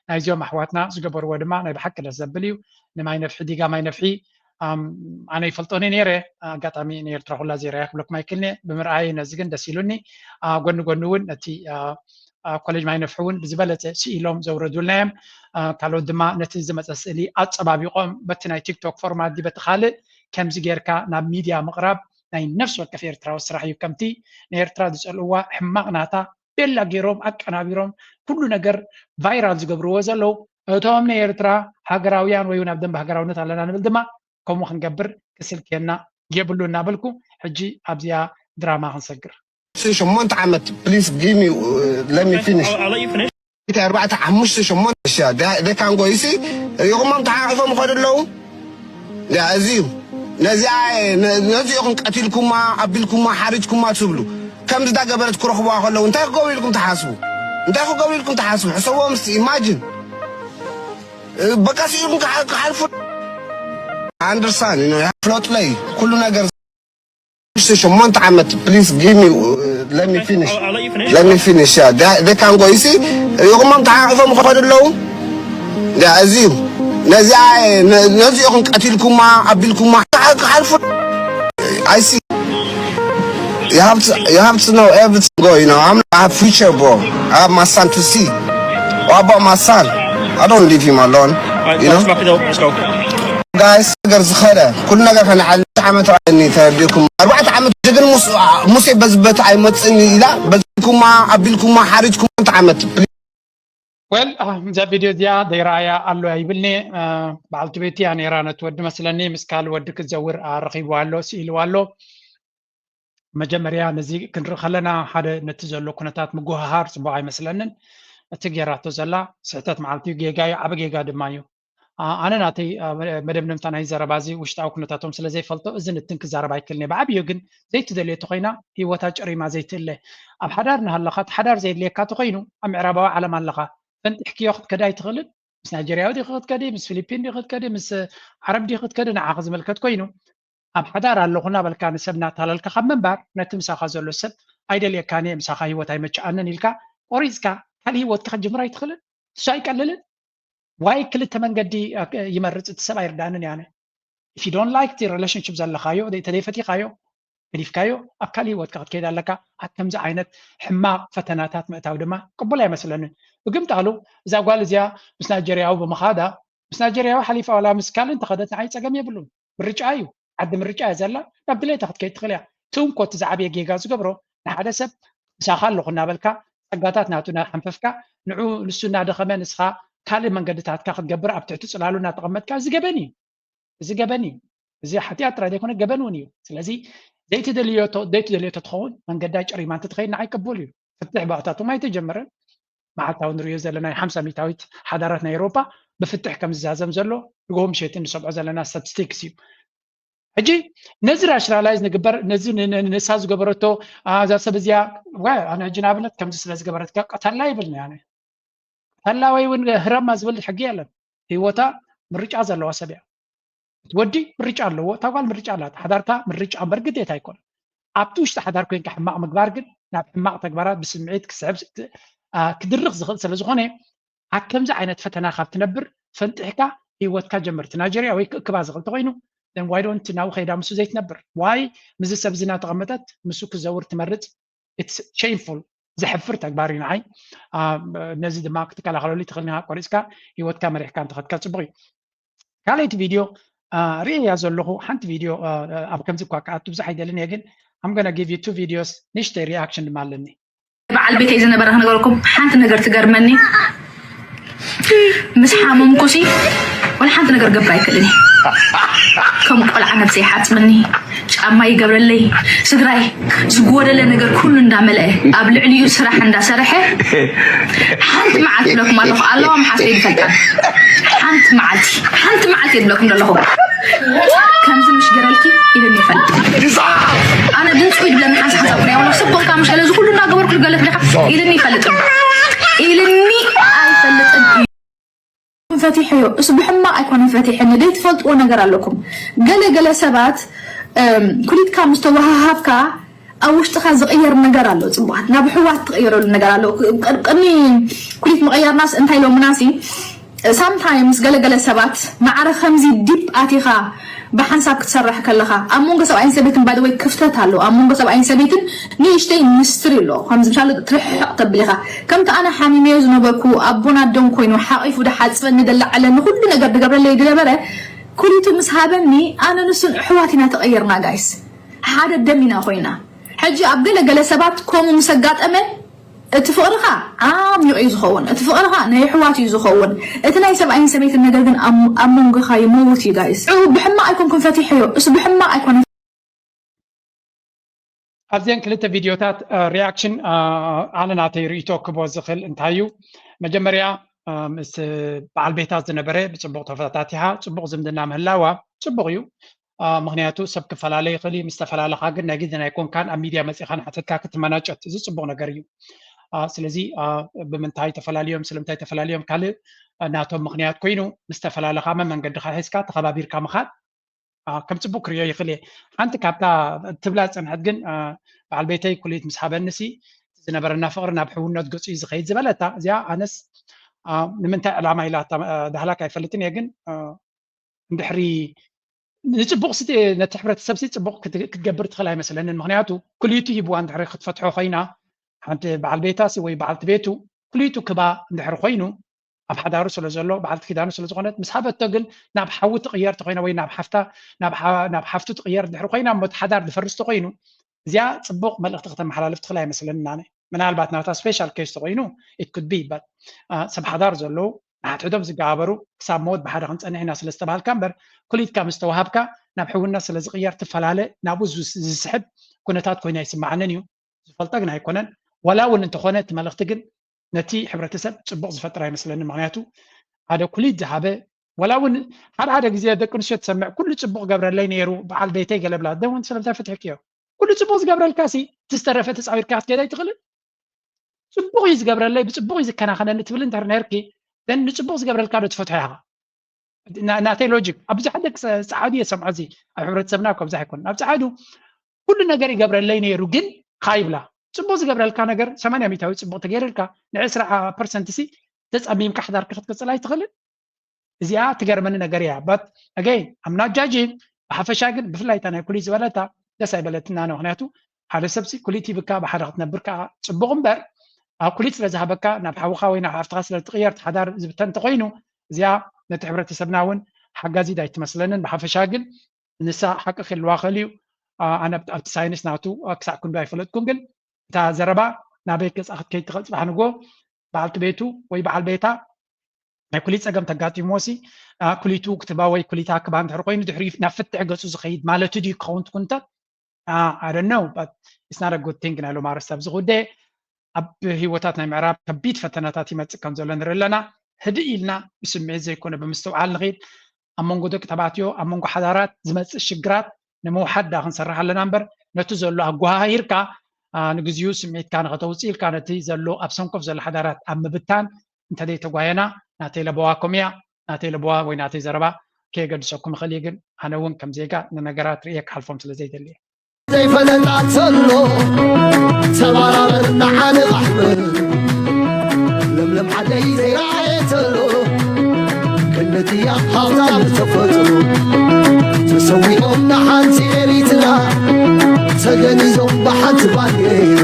ናይዚኦም ኣሕዋትና ዝገበርዎ ድማ ናይ ብሓቂ ደስ ዘብል እዩ። ንማይ ነፍሒ ዲጋ ማይ ነፍሒ ኣነ ይፈልጦኒ ነይረ ኣጋጣሚ ንኤርትራ ኩላ ዘይረኣያ ክብለኩም ኣይክልኒ ብምርኣየ ነዚ ግን ደስ ኢሉኒ። ጎኒ ጎኒ እውን ነቲ ኮሌጅ ማይ ነፍሒ እውን ብዝበለጸ ስኢሎም ዘውረዱልና እዮም። ካልኦት ድማ ነቲ ዝመጸ ስእሊ ኣጸባቢቖም በቲ ናይ ቲክቶክ ፎርማት ድዩ በቲ ካልእ ከምዚ ጌርካ ናብ ሚድያ ምቕራብ ናይ ነፍሲ ወከፍ ኤርትራዊ ስራሕ እዩ። ከምቲ ንኤርትራ ዝጸልእዋ ሕማቕ ናታ ቤላ ገይሮም ኣቀናቢሮም ኩሉ ነገር ቫይራል ዝገብርዎ ዘለዉ እቶም ንኤርትራ ሃገራውያን ወይ እውን ኣብ ደንበ ሃገራውነት ኣለና ንብል ድማ ከምኡ ክንገብር ክስልክየና የብሉ እናበልኩ ሕጂ ኣብዚኣ ድራማ ክንሰግር። ሸሞንተ ዓመት please give me let me finish ኢቲ ኣርባዕተ ሓሙሽተ ሸሞንተ ሻ they can go you see ሪኢኹሞም ተሓሒፎም ይኸዱ ኣለዉ። እዚ እዩ ነዚኣ ነዚ ኢኹም ቀቲልኩማ ኣቢልኩማ ሓሪድኩማ ትብሉ ከምዚ ዳገበረት ክረኽቡዋ ከለዉ እንታይ ክገብሩ ኢልኩም ትሓስቡ እንታይ ክገብሩ ኢልኩም ትሓስቡ ሕሰቦም እስቲ imagine በቃ ስኢልኩም ክሓልፉ understand you know ፍለጡለይ ኩሉ ነገር ሸሞንተ ዓመት please give me let me finish let me finish yeah they, they can go you see ሪኢኹሞም ተሓሒፎም ይኸዱ ኣለዉ እዚ እዩ ነዚኣ ነዚ ኢኹም ቀቲልኩማ ኣቢልኩማ ክሓልፉ I see you have to you have to know everything go you know I'm I have future bro I have my son to see what about my son I don't leave him alone you know guys ነገር ዝኸደ ኩሉ ነገር ከነዓል ዓመት ራእኒ ተረዲእኩም ኣርባዕተ ዓመት ጅግን ሙሴ በዝበት ኣይመፅእን ኢላ በዝኩማ ኣቢልኩማ ሓሪጅኩማ ዓመት ወል እዛ ቪድዮ እዚኣ ዘይረኣያ ኣሎ ኣይብልኒ። በዓልቲ ቤቲ እያ ነይራ፣ ነቲ ወዲ መስለኒ ምስ ካልእ ወዲ ክትዘውር ኣረኺብዋ ኣሎ፣ ስኢልዋ ኣሎ። መጀመርያ ነዚ ክንርኢ ከለና ሓደ ነቲ ዘሎ ኩነታት ምጉህሃር ጽቡቕ ኣይመስለንን። እቲ ጌራቶ ዘላ ስሕተት መዓልቲ እዩ፣ ጌጋ እዩ፣ ዓቢ ጌጋ ድማ እዩ። ኣነ ናተይ መደምደምታ ናይ ዘረባ እዚ ውሽጣዊ ኩነታቶም ስለ ዘይፈልጦ እዚ ንትን ክዛረብ ኣይክልን እየ። ብዓብዩ ግን ዘይትደልዮ ተኮይና ህይወታ ጨሪማ ዘይትእለ። ኣብ ሓዳር እናሃለኻ እቲ ሓዳር ዘየድልየካ ተኮይኑ ኣብ ምዕራባዊ ዓለም ኣለኻ ፈንጢሕክዮ ክትከዲ ኣይትኽእልን። ምስ ናይጀርያዊ ዲ ክትከዲ፣ ምስ ፊሊፒን ዲ ክትከዲ፣ ምስ ዓረብ ዲ ክትከዲ ንዓኻ ዝምልከት ኮይኑ ኣብ ሓዳር ኣለኹ እናበልካ ንሰብ እናታለልካ ካብ ምንባር ነቲ ምሳኻ ዘሎ ሰብ ኣይደልየካን እየ፣ ምሳኻ ህይወት ኣይመችኣንን ኢልካ ቆሪፅካ ካልእ ህይወትካ ክትጅምር ኣይትኽእልን። እሱ ኣይቀልልን። ዋይ ክልተ መንገዲ ይመርፅ እቲ ሰብ ኣይርዳንን ያነ። If you don't like the relationship ዘለኻዮ ተደይፈቲኻዮ ገዲፍካዮ ኣብ ካልእ ህይወትካ ክትከይድ ኣለካ። ኣብ ከምዚ ዓይነት ሕማቕ ፈተናታት ምእታው ድማ ቅቡል ኣይመስለንን። ብግምጣሉ እዛ ጓል እዚኣ ምስ ናይጀርያዊ ብምኻዳ ምስ ናይጀርያዊ ሓሊፋ ዋላ ምስ ካልእ እንተኸደት ንዓይ ፀገም የብሉን። ምርጫ እዩ። ዓዲ ምርጫ እያ ዘላ። ናብ ድሌታ ክትከይድ ትኽእል እያ። እቲ እንኮ እቲ ዝዓበየ ጌጋ ዝገብሮ ንሓደ ሰብ ምሳኻ ኣለኹ እናበልካ ጸጋታት ናቱ እናሓንፈፍካ ንዑ ንሱ እናደኸመ ንስኻ ካልእ መንገድታትካ ክትገብር ኣብ ትሕቲ ጽላሉ እናተቐመጥካ እዚ ገበን እዩ። እዚ ገበን እዩ። እዚ ሓጢኣት ጥራይ ዘይኮነ ገበን እውን እዩ። ስለዚ ዘይትደልዮ ዘይትደልዮ ተትኸውን መንገዳ ጨሪማ እንትትኸይድ ንዓይ ቅቡል እዩ። ፍትሕ ብኣታቶም ኣይተጀመረን። መዓልታዊ ንሪኦ ዘለና ናይ ሓምሳ ሚታዊት ሓዳራት ናይ ኤውሮጳ ብፍትሕ ከም ዝዛዘም ዘሎ ንጎ ምሸቲ ንሰምዖ ዘለና ስታቲስቲክስ እዩ። ሕጂ ነዚ ራሽናላይዝ ንግበር ነዚ ንሳ ዝገበረቶ እዛ ሰብ እዚኣ ኣነ ሕጂ ንኣብነት ከምዚ ስለ ዝገበረትካ ቀተላ ይብል ኣነ ቀተላ ወይ እውን ህረማ ዝብል ሕጊ የለን። ህይወታ ምርጫ ዘለዋ ሰብ እያ። እቲ ወዲ ምርጫ ኣለዎ፣ እታ ጓል ምርጫ ኣላት። ሓዳርካ ምርጫ እምበር ግዴታ ኣይኮነን። ኣብቲ ውሽጢ ሓዳር ኮይንካ ሕማቕ ምግባር ግን ናብ ሕማቕ ተግባራት ብስምዒት ክስዕብ ክድርኽ ዝኽእል ስለ ዝኾነ ኣብ ከምዚ ዓይነት ፈተና ካብ ትነብር ፈንጢሕካ ህይወትካ ጀምር። እቲ ናይጀርያ ወይ ክእክባ ዝኽእል ተኮይኑ then why don't now ከይዳ ምስ ዘይትነብር why ምስ ሰብ ዝና ተቐመጠት ምስ ክዘውር ትመርጽ? It's shameful፣ ዘሕፍር ተግባር እዩ ንዓይ። ነዚ ድማ ክትከላኸለሉ ትኽእል ኢኻ። ቆሪፅካ ህይወትካ መሪሕካ እንተኸድካ ፅቡቕ እዩ። ካልኣይቲ ቪድዮ ርእያ ዘለኹ ሓንቲ ቪድዮ ኣብ ከምዚ እኳ ክኣቱ ብዙሕ ኣይደልን እየ ግን I'm gonna give you two videos ንእሽተይ reaction ድማ ኣለኒ። በዓል ቤተይ ዝነበረ ክነገረኩም ሓንቲ ነገር ትገርመኒ። ምስ ሓመምኩሲ ወላ ሓንቲ ነገር ገብር ኣይክእልን እየ። ከም ቆልዓ ነብሰይ ይሓፅበኒ፣ ጫማ ይገብረለይ፣ ስድራይ ዝጎደለ ነገር ኩሉ እንዳመለአ ኣብ ልዕሊኡ ስራሕ እንዳሰርሐ ሓንቲ መዓልቲ ይብለኩም ኣለኹ ኣለዋ መሓፍተይ ይፈልጣ ሓንቲ መዓልቲ ሓንቲ መዓልቲ ይብለኩም ዘለኹ ከምዚ ምሽ ገረልኪ ኢልኒ ይፈልጥ ኣነ ድምፁ ይድብለኒ ሓንሳ ሓንሳ ቁርያ ወላ ስብቕካ ምሽ ገለ እዚ ኩሉ እናገበርኩ ገለት ኢልኒ ይፈልጥ ኢልኒ ኣይፈልጥን እዩ። ፈቲሐዮ እሱ ብሕማቕ ኣይኮነን ፈቲሐኒ ደይ ትፈልጥዎ ነገር ኣለኩም። ገለ ገለ ሰባት ኩሊትካ ምስ ተወሃሃብካ ኣብ ውሽጥኻ ዝቕየር ነገር ኣሎ። ፅቡቓት ናብ ኣሕዋት ትቕየረሉ ነገር ኣሎ። ቅድሚ ኩሊት ምቕያርናስ እንታይ ኢሎምናሲ sometimes ገለገለ ሰባት ማዕረ ከምዚ ዲፕ ኣቲኻ ብሓንሳብ ክትሰርሕ ከለኻ ኣብ መንጎ ሰብኣይን ሰበይትን by the way ክፍተት ኣሎ። ኣብ መንጎ ሰብኣይን ሰበይትን ንእሽተይ ሚስትሪ ኣሎ። ከምዚ ምሳሌ ትርሕቕ ተብል ኢኻ ከምቲ ኣነ ሓሚመዮ ዝነበርኩ ኣቦን ኣዶን ኮይኑ ሓቒፉ ድሓፅበኒ ደላዕለኒ ኩሉ ነገር ድገብረለይ ድነበረ ኩሊቱ ምስ ሃበኒ ኣነ ንሱን ኣሕዋት ኢና ተቐየርና guys ሓደ ደም ኢና ኮይና። ሕጂ ኣብ ገለ ገለ ሰባት ከምኡ ምስ ኣጋጠመ እቲ ፍቕርኻ ዓሚቕ እዩ ዝኸውን፣ እቲ ፍቕርኻ ናይ ኣሕዋት እዩ ዝኸውን። እቲ ናይ ሰብኣይን ሰበይትን ነገር ግን ኣብ መንጎኻ ይመውት እዩ guys። ንዑ ብሕማቕ ኣይኮንኩን ፈቲሐዮ፣ እሱ ብሕማቕ ኣይኮነን። ኣብዘን ክልተ ቪድዮታት reaction ኣነ ናተይ ርእይቶ ክቦ ዝኽእል እንታይ እዩ? መጀመርያ ምስ በዓል ቤታ ዝነበረ ብፅቡቕ ተፈታቲሓ ፅቡቕ ዝምድና ምህላዋ ፅቡቕ እዩ። ምክንያቱ ሰብ ክፈላለ ይኽእል እዩ። ምስ ተፈላለኻ ግን ናይ ግድን ኣይኮንካን ኣብ ሚድያ መፂኻ ንሓተትካ ክትመናጨት፣ እዚ ፅቡቕ ነገር እዩ። ስለዚ ብምንታይ ተፈላልዮም፣ ስለምንታይ ተፈላልዮም ካልእ ናቶም ምክንያት ኮይኑ ምስ ተፈላለኻ መመንገድኻ ሒዝካ ተኸባቢርካ ምኻድ ከም ፅቡቅ ክሪኦ ይኽእል እየ። ሓንቲ ካብታ ትብላ ዝፀንሐት ግን በዓል ቤተይ ኩሊት ምስ ሃበኒ ሲ ዝነበረና ፍቅሪ ናብ ሕውነት ገፁ እዩ ዝኸይድ ዝበለታ እዚኣ ኣነስ ንምንታይ ዕላማ ኢላ ዳህላክ ኣይፈልጥን እየ ግን እንድሕሪ ንፅቡቅ ነቲ ሕብረተሰብ ሲ ፅቡቅ ክትገብር ትኽእል ኣይመስለንን። ምክንያቱ ኩሊቱ ሂብዋ እንድሕሪ ክትፈትሖ ኮይና ሓንቲ በዓል ቤታ ሲ ወይ በዓልቲ ቤቱ ኩሊቱ ክባ እንድሕሪ ኮይኑ ኣብ ሓዳሩ ስለ ዘሎ በዓልቲ ኪዳኑ ስለ ዝኾነት ምስ ሃበቶ ግን ናብ ሓዊ ትቕየር ተኾይና ወይ ናብ ሓፍታ ናብ ሓፍቱ ትቕየር ድሕሪ ኮይና እሞ እቲ ሓዳር ድፈርስ ተኾይኑ እዚኣ ፅቡቕ መልእኽቲ ከተመሓላልፍ ትኽእል ኣይመስለንን ኣነ። ምናልባት ናታ special case ተኮይኑ it could be but ሰብ ሓዳር ዘለዉ ንሓድሕዶም ዝገባበሩ ክሳብ መወት ብሓደ ክንፀንሕ ኢና ስለ ዝተባሃልካ እምበር ኩሊትካ ምስ ተዋሃብካ ናብ ሕውነት ስለ ዝቕየር ትፈላለ ናብኡ ዝስሕብ ኩነታት ኮይኑ ኣይስማዓንን እዩ። ዝፈልጦ ግን ኣይኮነን። ዋላ እውን እንተኾነ እቲ መልእኽቲ ግን ነቲ ሕብረተሰብ ፅቡቕ ዝፈጥር ኣይመስለኒ። ምክንያቱ ሓደ ኩሊት ዝሃበ ዋላ እውን ሓደ ሓደ ግዜ ደቂ ኣንስትዮ ትሰምዕ ኩሉ ፅቡቕ ገብረለይ ነይሩ በዓል ቤተይ ገለ ብላ ደውን ስለምንታይ ፍትሕክዮ ኩሉ ፅቡቕ ዝገብረልካ ሲ ትዝተረፈ ተፃዊርካ ክትገዳ ኣይትኽእልን። ፅቡቕ እዩ ዝገብረለይ ብፅቡቕ እዩ ዝከናኸነኒ ትብል እንተ ነርኪ ን ንፅቡቕ ዝገብረልካ ዶ ትፈትሖ ኢኻ? ናተይ ሎጂክ ኣብ ብዙሓት ደቂ ፃዓዱ እየ ሰምዖ እዚ ኣብ ሕብረተሰብና እኳ ብዙሕ ኣይኮነን ኣብ ፃዓዱ ኩሉ ነገር ይገብረለይ ነይሩ ግን ካ ይብላ ፅቡቅ ዝገብረልካ ነገር ሰማንያ ሚታዊ ፅቡቅ ተገይርልካ ንዕስራ ፐርሰንት ሲ ተፀሚምካ ሓዳርካ ክትቅፅል ኣይትኽእልን። እዚኣ ትገርመኒ ነገር እያ but again I'm not judging። ብሓፈሻ ግን ብፍላይ እታ ናይ ኩሊት ዝበለታ ደስ ኣይበለትና ነ ምክንያቱ ሓደ ሰብሲ ኩሊት ሂብካ ብሓደ ክትነብር ከዓ ፅቡቅ እምበር ኣብ ኩሊት ስለ ዝሃበካ ናብ ሓውካ ወይ ናብ ሓፍትካ ስለ ትቅየር ሓዳር ዝብተን እንተኮይኑ እዚኣ ነቲ ሕብረተሰብና እውን ሓጋዚት ኣይትመስለንን። ብሓፈሻ ግን ንሳ ሓቂ ክህልዋ ክእል እዩ። ኣነ ኣብቲ ሳይንስ ናቱ ክሳዕ ክንዱ ኣይፈለጥኩን ግን እታ ዘረባ ናበይ ገፃ ክትከይድ ትኽእል ፅባሕ ንጎ በዓልቲ ቤቱ ወይ በዓል ቤታ ናይ ኩሊት ፀገም ተጋጢምዎ ሲ ኩሊቱ ክትባ ወይ ኩሊታ ክባ እንድሕር ኮይኑ ድሕሪ ናብ ፍትሕ ገፁ ዝኸይድ ማለት ድዩ ክኸውን ትኩንታት I don't know but it's not a good thing ናይ ሎማ ርስ ኣብዚ ጉዳይ ኣብ ህይወታት ናይ ምዕራብ ከቢድ ፈተናታት ይመፅእ ከም ዘሎ ንርኢ ኣለና። ህድእ ኢልና ብስምዒት ዘይኮነ ብምስትውዓል ንኽእል ኣብ መንጎ ደቂ ተባዕትዮ ኣብ መንጎ ሓዳራት ዝመፅእ ሽግራት ንምውሓድ ዳ ክንሰርሕ ኣለና እምበር ነቲ ዘሎ ኣጓሃሂርካ ንግዚኡ ስምዒትካ ንኸተውፅእ ኢልካ ነቲ ዘሎ ኣብ ሰንኮፍ ዘሎ ሓዳራት ኣብ ምብታን እንተዘይተጓየና ናተይ ለበዋ ኮምያ ናተይ ለበዋ ወይ ናተይ ዘረባ ከየገድሰኩም ይኽእል እዩ ግን ኣነ እውን ከም ዜጋ ንነገራት ርእየ ክሓልፎም ስለ ዘይደሊ እየ። ዘይፈለጣ ተሎ ተባራበር ንዓንቓሕብር ለምለም ዓደይ ዘይረኣየ ተሎ ክንድያ ሃብታም ተፈጥሮ ተሰዊኦም ንሓንቲ ኤሪትራ ተገኒዞም ብሓንቲ ባንዴራ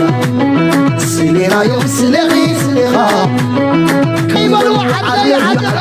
ስሌናዮም ስለኺ ስሌኻ ከይበሉ ዓደይ ዓደራ